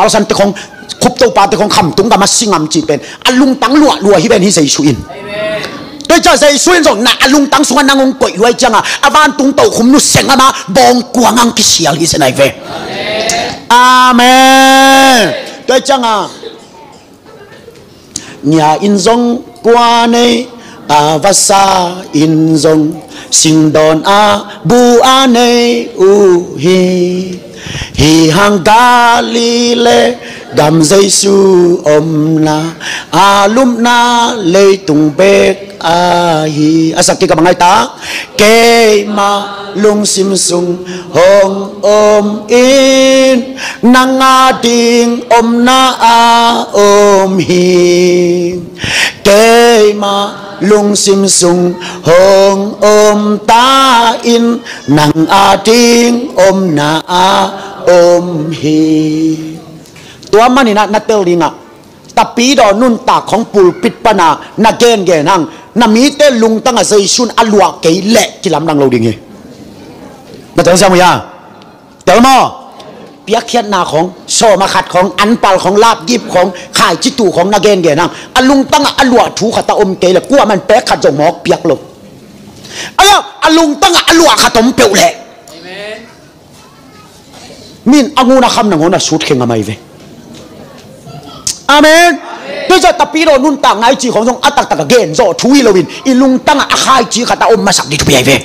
Alsan te khong, khup to pa te khong, khamtung gam a si ngam cih pen a lungtang luahlua hi ven hi Jesu in. Tua hi ciah Jesu in zong na a lungtang sungah nang hong koih luai ciangah a vantung tokhum nusia ngam a bawng kuang ang kisial hi zen ai ve. Amen. Tua hi ciangah nia in zong kua nei, a vasa in zong singdawn a bu a nei uh hi. Hi hang Galilee gam Jesu omna, a lupna leitung bek ahi. A sak kik a bang ai ta. Keima lungsim sung hong om in, nang a ding omna a om hi. Keima lungsim sung hong om ta in, nang a ding omna a om hi. Tua manin ah na tel dingah Tapidaw nuntak khong pulpit pana na gengen hang, na mite lungtangah Jesu in a luah kei leh kilamdang lo ding hi. Na telsiam uh hia? Tel maw? Piakkhiatna khong, sawm a khat khong, anpal khong, lapgip khong, khaici tuh khong na gengen hang, a lungtangah a luah thu khat a om kei leh kuaman pek khat zong mawk piak lo. Aia, a lungtangah a luah khat om peuh leh min a ngun a kham nangawn a sut khe ngam ai ve. Amen. Tua ciah Tapidaw nuntak ngai ci khong zong a taktak a gen zawh thu hi loin i lungtangah a khaici khat a om masak dih thupi ai ve.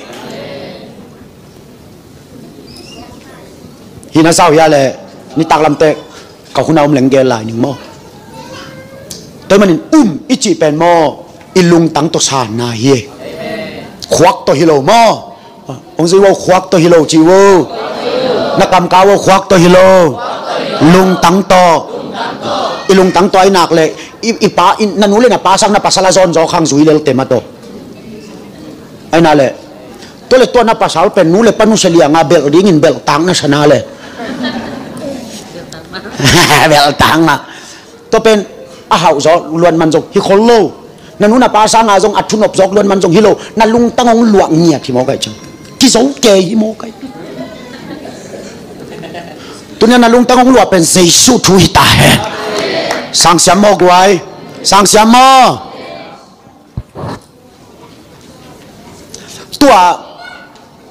Hi na sau hia le nitak lamte ka hun a om leng gel lai ning maw? Tua manin um i cih pen maw i lungtang tawh sanna hi. Khuak tawh hi lo maw? Hong zui vo, khuak tawh hi lo ci vo. Na kamkau vo, khuak tawh hi lo. Lungtang tawh. I lungtang tawh ai nak leh i, i pa, i, na nu le na pa sang na pasal a zawn zaw khang zui lel te mah tawh. Ai nak leh tua le tua na pasal pen nu le pa nusia lianga belh dingin belh tang na sa na le. Belh tang mah. Tua pen a hauh zawk luat man zong hi khol lo. Na nu na pa sanga zong a thunop zawk luat man zong hi lo. Na lungtang hong luah ngiat hi mawk ai ciang kizo kei hi mawk ai. Tunia na lungtang hong luah pen Jesu thu hi ta hen. Sangsiam mawk luai. Sangsiam maw? Tua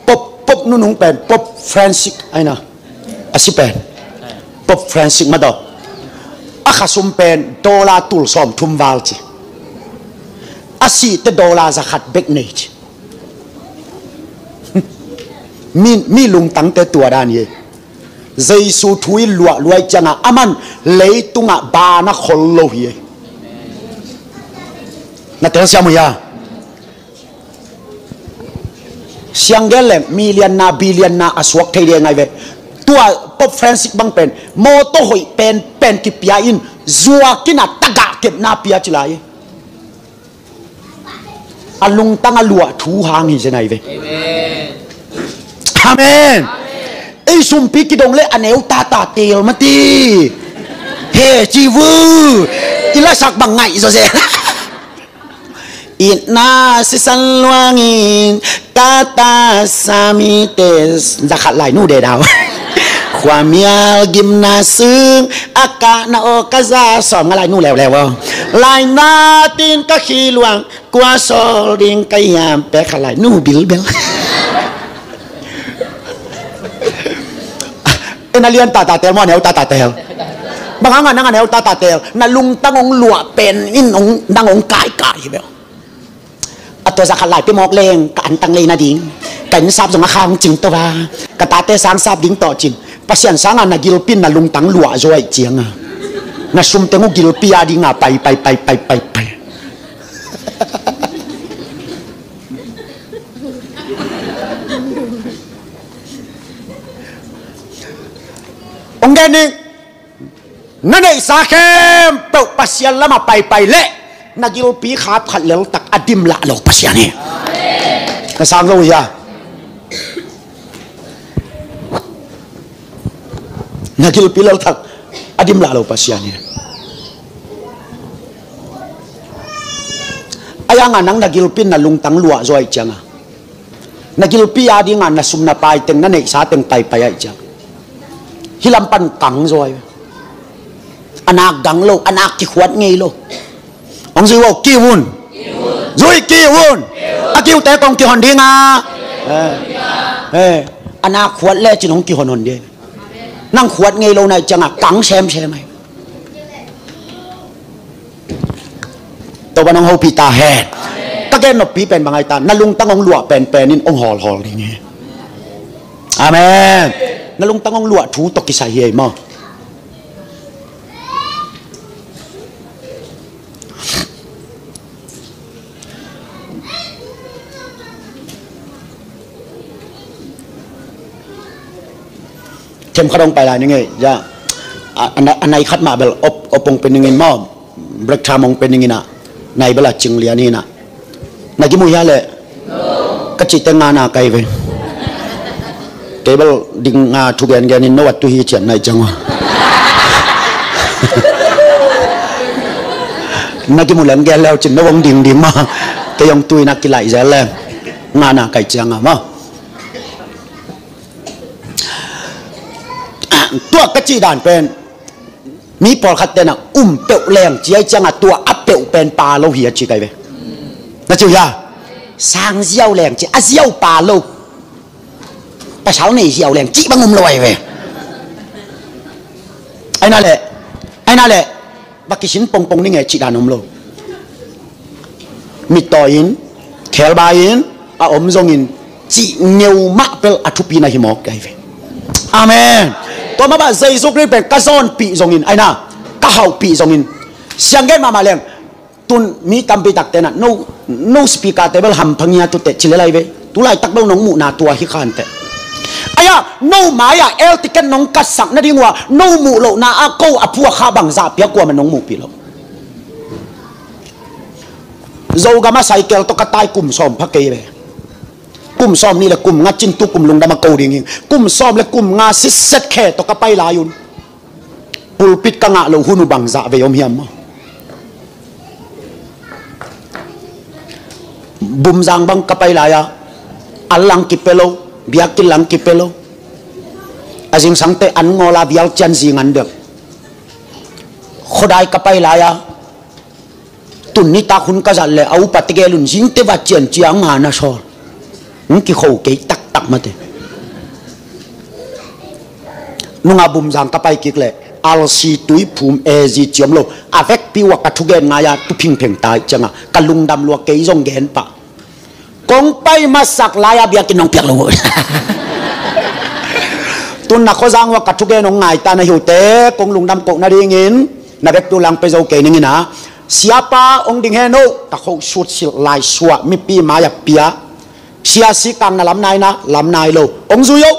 Pope, Pope nunung pen Pope Francis aina. A si pen Pope Francis mah tawh a khasum pen dollar tul sawmthum val ci. A sihte dollar zakhat bek nei ci. Mi, mi lungtangte tua dan hi. Jesu thu i luah luai ciangah aman leitungah bana khol lo hi. Na telsiam uh hia? Siang gel le million na billion na a suak thei ding ngai ve. Tua Pope Francis bang pen mawtaw hoih pen pen kipia in zuakin a tagah kepna pia ci lai. A lungtang a luah thu hang hi zen ai ve. Amen. Ei sumpi kidong le a neu tata tel mati. He ci vu. I lasak bang ngaih zaw zen. Itna sisan luangin kata sami tes zakhat lai nu de dau. Khuamial gimna sung a kahna aw ka za sawm nga lai nu leuleu aw. Lai natin ka khi luang kua sawl ding ka yam pek kha lai nu bilbel. E na lian tata tel maw a neu tata tel? Bang hanga nang a neu tata tel na lungtang hong luah pen in hong nang hong kaikai hi bel. A tua zakhat lai pia mawk leng ka antang lei na ding ka innsap zong a kha hong cing to va ka tate sangsap ding tawh cin Pasian sanga na gilpin na lungtang luah zuai cianga Na sum teng uh gilpi a dinga pai, pai, pai, pai, pai, pai. Ong gen ning, na neihsa khempeuh Pasian lamah paipai leh na gilpi khap khat leltak a dim lah lo Pasian hi. Na sang lo hia? Na gilpi leltak a dim lah lo Pasian hi. A yanga nang na gilpi in na lungtang luah zaw ahih cianga, na gilpi a dinga na sum na pai teng, na neihsa teng paipai ahih ciang, hih lam pan kang zaw hi. A nak gang lo, a nak kikhuat ngei lo. Hong zui vo, kiu un. Zui, kiu un. A kiute kong kihon dinga. Eh. Eh. A nak khuat lecin hong kihonhon ding. Nang khuat ngei lo na ahih cianga kang semsem ahi. Topa nong hopih ta hen. Ka gen noppi pen bang ahi ta, na lungtang hong luah penpen in hong hawlhawl ding hi. Amen. Na lungtang hong luah thu tawh kisai hi ei maw? Themkhat hong pai lai ning ei, ya. A, a nai, a nai khat mah bel op, op hong pe ningin maw, break time hong pe ningin ah, nai bel a cing lian hi nah. Na kimu hia leh? Ka cihte ngana kai ve. Kei bel ding nga thu gengen in no a tu hi cian nai ciang uh. Na kimu leng gen leu cin no hong ding ding mah. Kei hong tu in a kilaih zel leng. Ngana kai ciang a maw. Tua ka cih dan pen mi pawlkhat tenah um peuh leng ci ahih cianga tua a peuh pen pa lo hi a ci kai ve. Na ci uh hia? Sang ziau leng ci, a ziau pa lo. Pasal nei ziau leng cih bang um lo ahi ve. Aina leh, aina leh, va kisin pongpong ning e cih dan om lo. Mittawi in, khelbai in, a om zongin, cih ngeu mah pel a thupi na hi mawk ahi ve. Amen. Tua mah bang Jesu Khrih pen ka zawnpih zongin, aina, ka hauhpih zongin, sianggen mahmah leng, tun mi tampi takte na, no, no speaker te bel hampha ngia tute, ci lel ahi ve. Tulaitak bel nong muhna tua hi khante. Aia, no mai-ah air ticket nong katsak nading uh a, no muh lohna a ko a phuak kha bangzah pia kuamah nong muhpih lo. Zogam a cycle tawh ka tai kum sawm pha kei ve. Kum sawm nih le kum nga cin tu kum lungdam a ko ding hi. Kum sawm le kum nga sitset khe tawh ka pai lai un. Pulpit ka ngah loh hun uh bangzah vei om hiam maw? Bumzang bang ka pai lai-a, an lang kipia lo, biakinn lang kipia lo. A zingsangte an ngawl a vial cian zing an deuh. Khuadai ka pai lai-a, tun nitak hun ka zat leh a upa tegel un zingte va cian cia nga na sawl. Hong kikho kei taktak mate. Nunga Bumzang ka pai kik leh, alsi tui phum ezi ciam lo. A vekpi uh a ka thugen ngai-a tu phingpheng tai cianga ka lungdam lua kei zong gen pah. Kong pai masak lai-a biakinn nong piak lo. Tun na khuazang uh a ka thugen hong ngai ta na hi uh te, kong lungdam koh nadingin na vekpi uh lang pia zo kei ning in a. Siapa hong ding hen uh, ka khoh sut silh lai suah mipi mai-ah pia. Sia sikang na lam nai na, lam nai lo. Hong zui uh,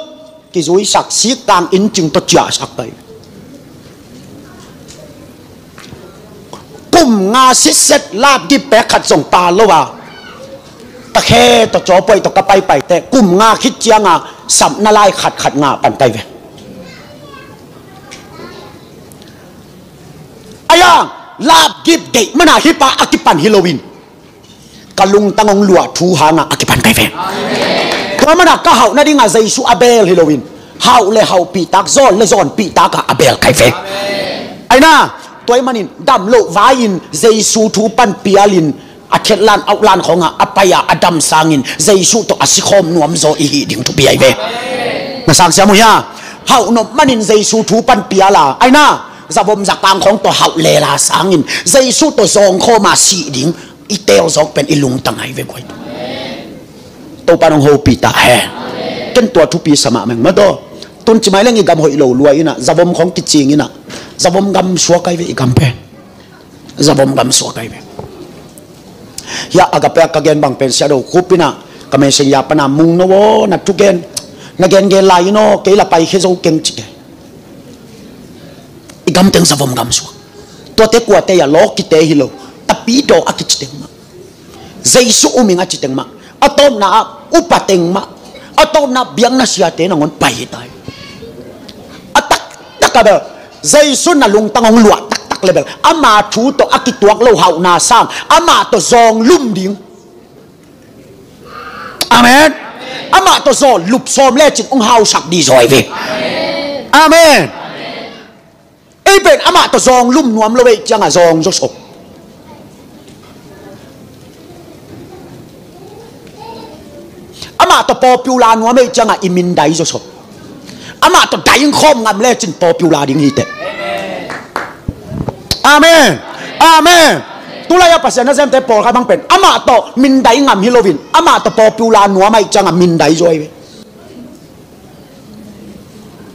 kizuisak sikang inn cing tawh ciahsak pai. Kum nga sitset lapgip pek khat zong pa lo a, ka khe tawh cawpaih tawh ka paipai teh kum nga khit cianga sapna lai khatkhat ngah pan kai ve. Aia, lapgip deih mana hih pa a kipan hi loin ka lungtang hong luah thu hanga a kipan kai ve. Tua mana ka hauh nadinga Jesu a beel hi loin hauh le hauhpihtak, zawn le zawnpihtak a a beel kai ve. Aina, tua ahih manin dam loh vai-in Jesu thu pan pialin a khetlan auhlan khawngah a pai-a a dam sangin Jesu tawh a sikhawm nuamzaw i hih ding thupi ahi ve. Na sang siam uh hia? Hauh nop manin Jesu thu pan piala, aina, zavom zakang khawng tawh hauh lela sangin Jesu tawh zawngkhawma sih ding i teelzawk pen i lungtang ahi ve guai. Topa nong hopih ta hen. Ken tua thupi sa mahmah ing mataw. Tun ci mai leng i gam hoih lo lua inah, zavom khong kicing inah, zavom gam suak ai ve i gam pen. Zavom gam suak ai ve. Hiah Agape ah ka gen bang pen sia do khup inah, ka messenger pana mung no aw, na thugen, na gengen lai in aw, kei la paikhia zo keng ci ke. I gam teng zavom gam suak. Tuate kuate a lawkite hi lo. Tapidaw a kici teng mah. Jesu uming a ci teng mah. A tawpna ah upa teng mah. A tawpna ah biakna siate nangawn pai hi tai. A taktak a bel Jesu na lungtang hong luah taktak le bel ama thu tawh a kituak lo hauhna sang, amah tawh zawng lum ding. Amen. Amah tawh zawng lup sawm lecin hong hausak dih zaw ai ve. Amen. Ei pen amah tawh zawng lum nuam lo ei ciangah zawng zaw sawm. Amah tawh popular nuam ei ciangah i mindai zaw sawm. Amah tawh dai khawm ngam lecin popular ding hi teh. Amen. Amen. Tulai a Pasian nasemte pawlkhat bang pen amah tawh mindai ngam hi loin, amah tawh popular nuam ai ciangah mindai zaw ai ve.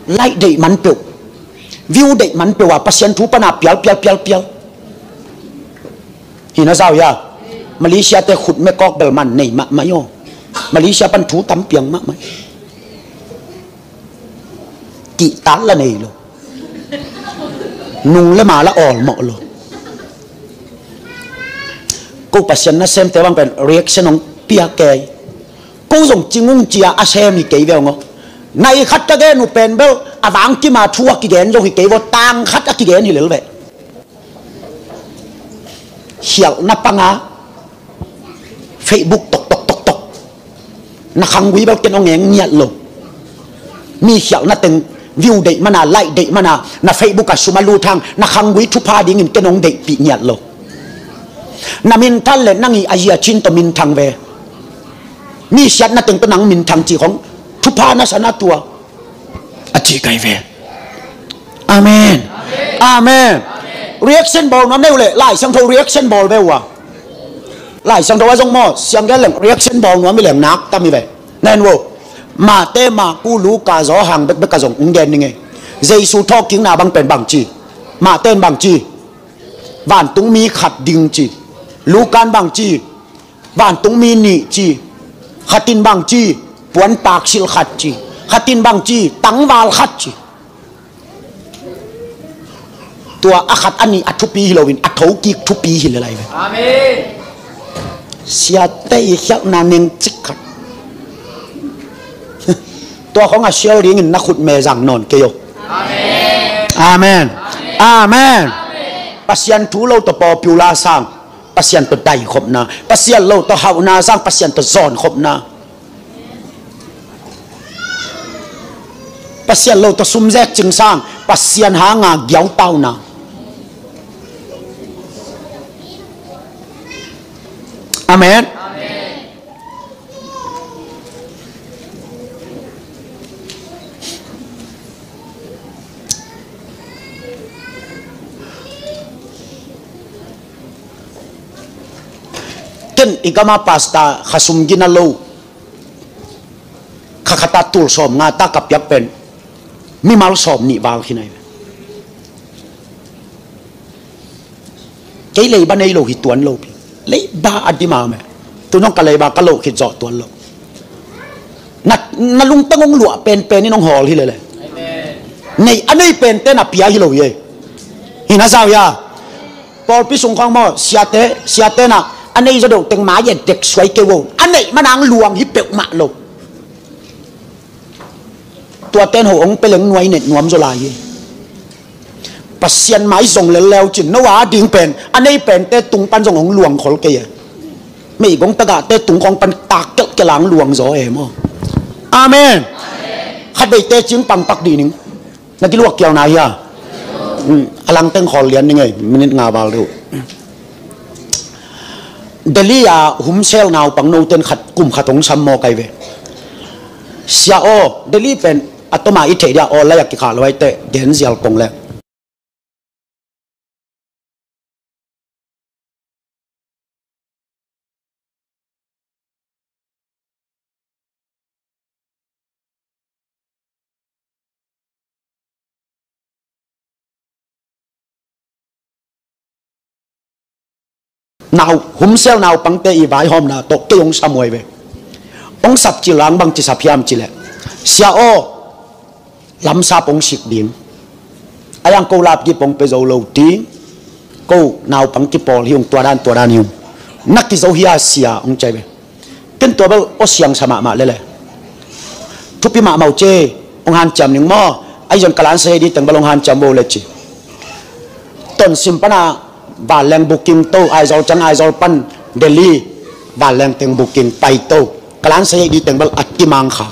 Like deih man peuh, view deih man peuh a Pasian thu pana pial pial pial pial. Hi na zau hia? Malaysia te khut mekawk bel man nei mahmah hi aw. Malaysia pan thu tam piang mahmah. Kihtal la nei lo. Nung le ma la awlmawh lo. Ko Pasian nasemte bang pen reaction hong pia kei. Ko zong cing ung cia a sem hi kei ve ong aw. Nai khat ka gen uh pen bel a vang kima thu a kigen zong hi kei vaw, tang khat a kigen hi lel ve. Khialhna panga Facebook tok tok tok tok. Na khanggui bel ken hong eng ngiat lo. Mi khialhna teng view deih mana, like deih mana, na Facebook a sum a lut hang na khanggui thupha dingin ken hong deihpih ngiat lo. Na minthan le nang i a zia cin tawh minthang ve. Mi siatna teng tawh nang minthang cih khong thupha na sa na tua. A ci kai ve. Amen. Amen. Reaction bawl nuam nei uh leh Lai Siangtho reaction bawl ve uh a. Lai Siangtho a zong maw, siang gen leng reaction bawl nuam i leng nak tam i ve. Nen uh. Mate, Maku, Luka, Zawhang bekbek a zong ung gen ning ei. Jesu thawhkikna bang pen bang ci? Mate in bang ci? Vantungmi khat ding ci. Luka in bang ci? Vantungmi nih ci. Khat in bang ci? Puanpak silh khat ci. Khat in bang ci? Tangval khat ci. Tua a khat a nih a thupi hi loin a thokik thupi hi le lai ve. Amen. Siate i khialhna neng cik khat. Tua khong a sial dingin na khut me zang nawn kei aw. Amen. Amen. Amen. Pasian thu lo tawh popular sang, Pasian tawh daikhopna. Pasian lo tawh hauhna sang, Pasian tawh zawnkhopna. Pasian lo tawh sumzek cingsang, Pasian hanga giautauna. Amen. Ken i gama pasta khasum gina lo, khakhata tul sawm nga ta ka piak pen mimal sawm nih val khin ai. Kei leiba nei lo hi tuan lo pi. Leiba a dima me. Tunong ka leiba ka lo khit zawh tuan lo. Na, na lungtang hong luah penpen in hong hawl hi lele. Nei a nei pente na pia hi lo hi ei. Hi na zau hia? Pawlpi sung khawng maw, siate, siate na a nei zaw deuh teng mai a dek suai kei vo. A neih manang luang hi peuhmah lo. Tua ten ho hong peleng nuai net nuam zaw lai hi. Pasian mai zong lel leu cin no a ding pen a nei pente tung pan zong hong luang khol kei e. Meigong tagahte tung khawng pan tak kelhkelh ang luang zaw e maw? Amen. Khat veite cing pangpak dih ning. Na kiluak kial na hia? Hmm, a langteng khawl lian ni ngei, minit nga val deuh. Delhi a humsel naupang noten khat kum khat hong sam maw kai ve. Sia aw, Delhi pen a toma i theih dia aw lai a kikhah lo aite gen zial kong le. Nau, humsel naupangte i vaihawmna tawh kei hong sam uh ahi ve. Hong sap cil hang bang ci sap hiam cih leh, "Sia aw, lamsap hong sik ding. A yang ko lapgip hong pia zo lo ding. Ko naupang kipawl hi ung, tua dan tua dan hi ung. Na kizo hia sia?" hong ci ahi ve. Ken tua bel aw siangsa mahmah lele. Thupi mahmah uh ci, hong hanciam ning maw. Ahi zong ka lansai ding teng bel hong hanciam vo le ci. Tonzang pana vanleng booking to, Aizawl ciang Aizawl pan Delhi vanleng teng booking pai to. Ka lansai ding teng bel a kimang kha.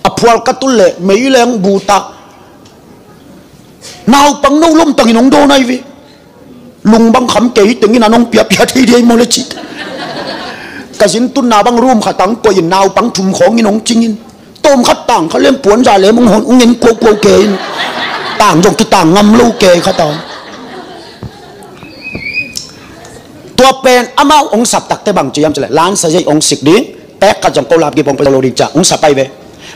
A phual ka tul le meileng buta. Naupang no lomtangin hong dawn ahi ve. Lung bang kham kei tengin a nong piapia thei dei maw le ci. Ka zin tunna bang room khat ah hong koihin naupang thum khawngin hong cingin. Tawm khat tang kha lem puanza lem hong hon hong en kuaukuau kei in. Tang zong kitang ngam lo kei khat ah. Tua pen amau hong sap takte bang ci hiam cih leh, lansai hong sik ding, pek khat zong ko lapgip hong pia zo lo ding ci-a hong sap ahi ve.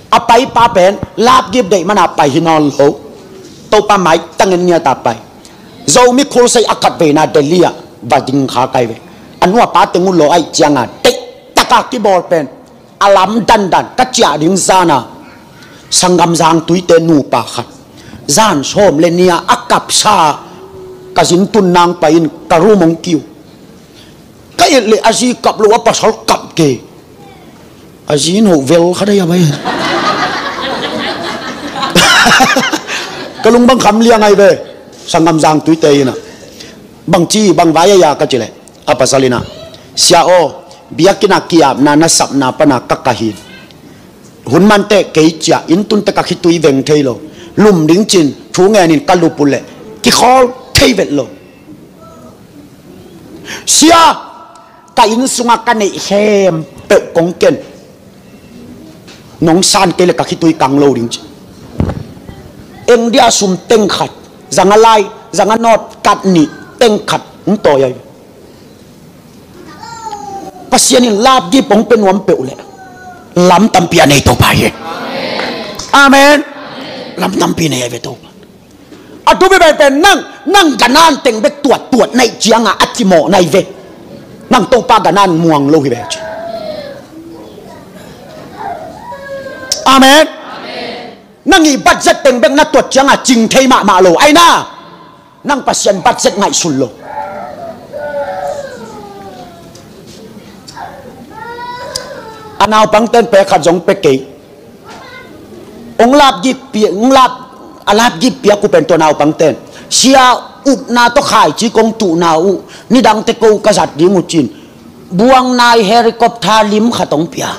A paipa pen lapgip deih mana pai hi nawn lo. Topa maitang en ngiat a pai. Zomi Crusade a khat veina Delhi ah va ding kha ka hi ve. A nu a pa teng uh lawh ahih cianga deih taka kibawl pen a lam dandan ka ciah ding zana sanggam Zangtuite nupa khat zan sawm le nih a kapsa ka zin tun nang pai-in ka room hong kiu. Ka et leh a zi kap lo a pasal kap kei. A zi in hoh vel khat a hi a bai. Ka lung bang kham liang ahi ve. Sanggam Zangtuite in ah, "Bang ci, bang vai a hi a?" ka ci leh, a pasal in ah, "Sia aw, biakinn a ki-apna na sapna pana ka kah hi. Hun man teh kei ciah, inn tun teh ka khitui veng thei lo. Lum ding ci-in thu ngenin ka lup uh leh kikhawl thei vet lo. Sia, ka inn sungah ka neih khempeuh kong ken. Nong san kei leh ka khitui kang lo ding," ci. India sum teng khat, zanga lai, zanga note card nih teng khat hong tawi ahi. Pasian in lapgip hong pia nuam peuh leh lam tampi a nei Topa hi. Amen. Lam tampi nei ahi ve Topa. A thupi pen nang, nang ganan teng bek tuattuat na hih cianga a cimawh na hi ve. Nang Topa ganan muang lo hi ve ci. Amen. Nang i budget teng bek na tuat cianga cing thei mahmah lo. Aina, nang Pasian budget ngaihsun lo. A naupangten pek khat zong pia kei. Hong lapgip pi-, hong lap, a lapgip piak uh pen tua naupangten, "Sia, upna tawh khaici kong tuhna uh, nidangte ko ka zat ding uh," ci-in buang nai helicopter lim khat hong pia.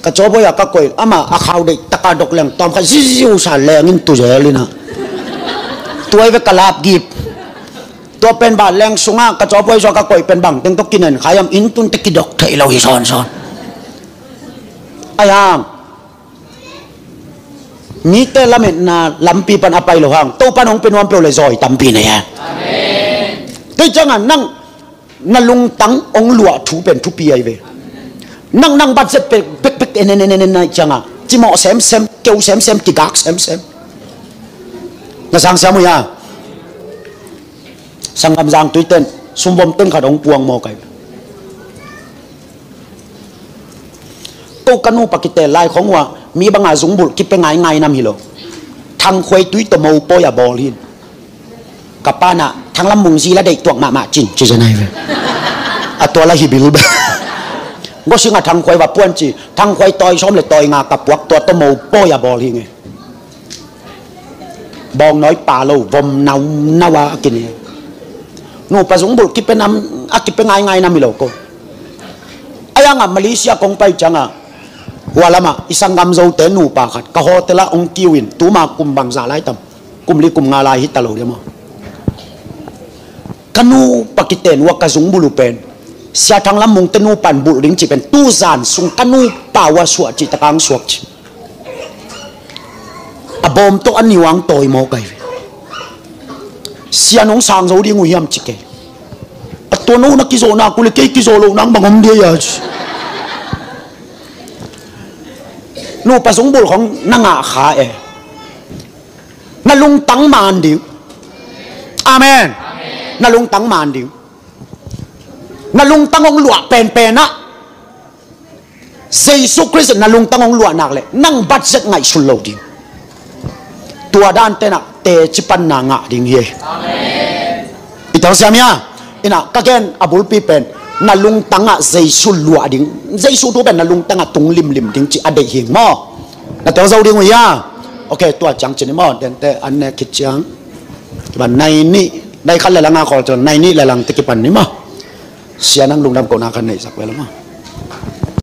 Ka cawbawi a ka koih, ama a khau deih taka dok leng tawm kha ziziu sa lengin tu zel in ah. Tua hi ve ka lapgip. Tua pen vanleng sungah ka cawbawi zaw ka koih pen bang teng tawh kinen kha hiam, inn tun teh kidok thei lo hi sawnsawn. Ahi hang mite lametna lampi pan a pai lo hang Topa in hong pia nuam peuh leh zawi tampi nei e. Kei ciangah nang na lungtang hong luah thu pen thupi ahi ve. Nang, nang budget pen bekbek en en en en en na hih cianga cimawh semsem, keu semsem, kigak semsem. Na sang siam uh hia? Sanggam Zangtuite'n sumvom teng khat hong puang mawk ahi ve. Ko ka nupa kitel lai khong uh ah mi banga zungbulh kipia ngaingai nam hi lo. Thangkhuai tui tawh mopawi a bawl hi. Ka pa in ah, "Thanglam Mung zi la deih tuak mahmah cin," ci zen ahi ve. A tua la hi bil be. Gosing a Thangkhuai va puan ci, Thangkhuai tawi sawm le tawi nga ka puak, tua tawh mopawi a bawl hi nge. Bawngnawi pa lo, vom naunau a kini. Nupa zungbulh kipia nam, a kipia ngaingai nam hi lo ko. A yangah Malaysia kong pai ciangah, hua lamah i sanggam Zote nupa khat ka hotel ah hong kiu in, tuma kum bangzah lai tam, kum li kum nga lai hi ta lo dia maw. Ka nupa kiten uh a ka zungbulh uh pen, Sia Thanglam Mungte nupa in bulh ding cih pen tuzan sung ka nupa uh a suah cih takah hong suak ci. A bawm tawh a niuang tawi mawk ahi ve. Sia nong sang zo ding uh hiam ci kei. A tua no na kizawh nak uh le kei kizawh loh nang bang om dia ia ci. Nupa zungbulh khong na ngah kha e. Na lungtang man ding. Amen. Na lungtang man ding. Na lungtang hong luah penpen ah Jesu Khrist na lungtang hong luah nak leh nang budget ngaihsun lo ding. Tua dan tenah teci panna ngah ding hi. I telsiam hia? Inah ka gen a bulpi pen na lungtangah Jesu luah ding, Jesu thu pen na lungtangah tung limlim ding ci a deih hing maw? Na telzo ding uh hia? Ok, tua ciang cin i maw? Dente an ne khit ciang kipan nai nih, nai khat le langa khawl ciang nai nih le lang te kipan ni maw? Sia nang lungdam kohna khan neihsak ve la maw?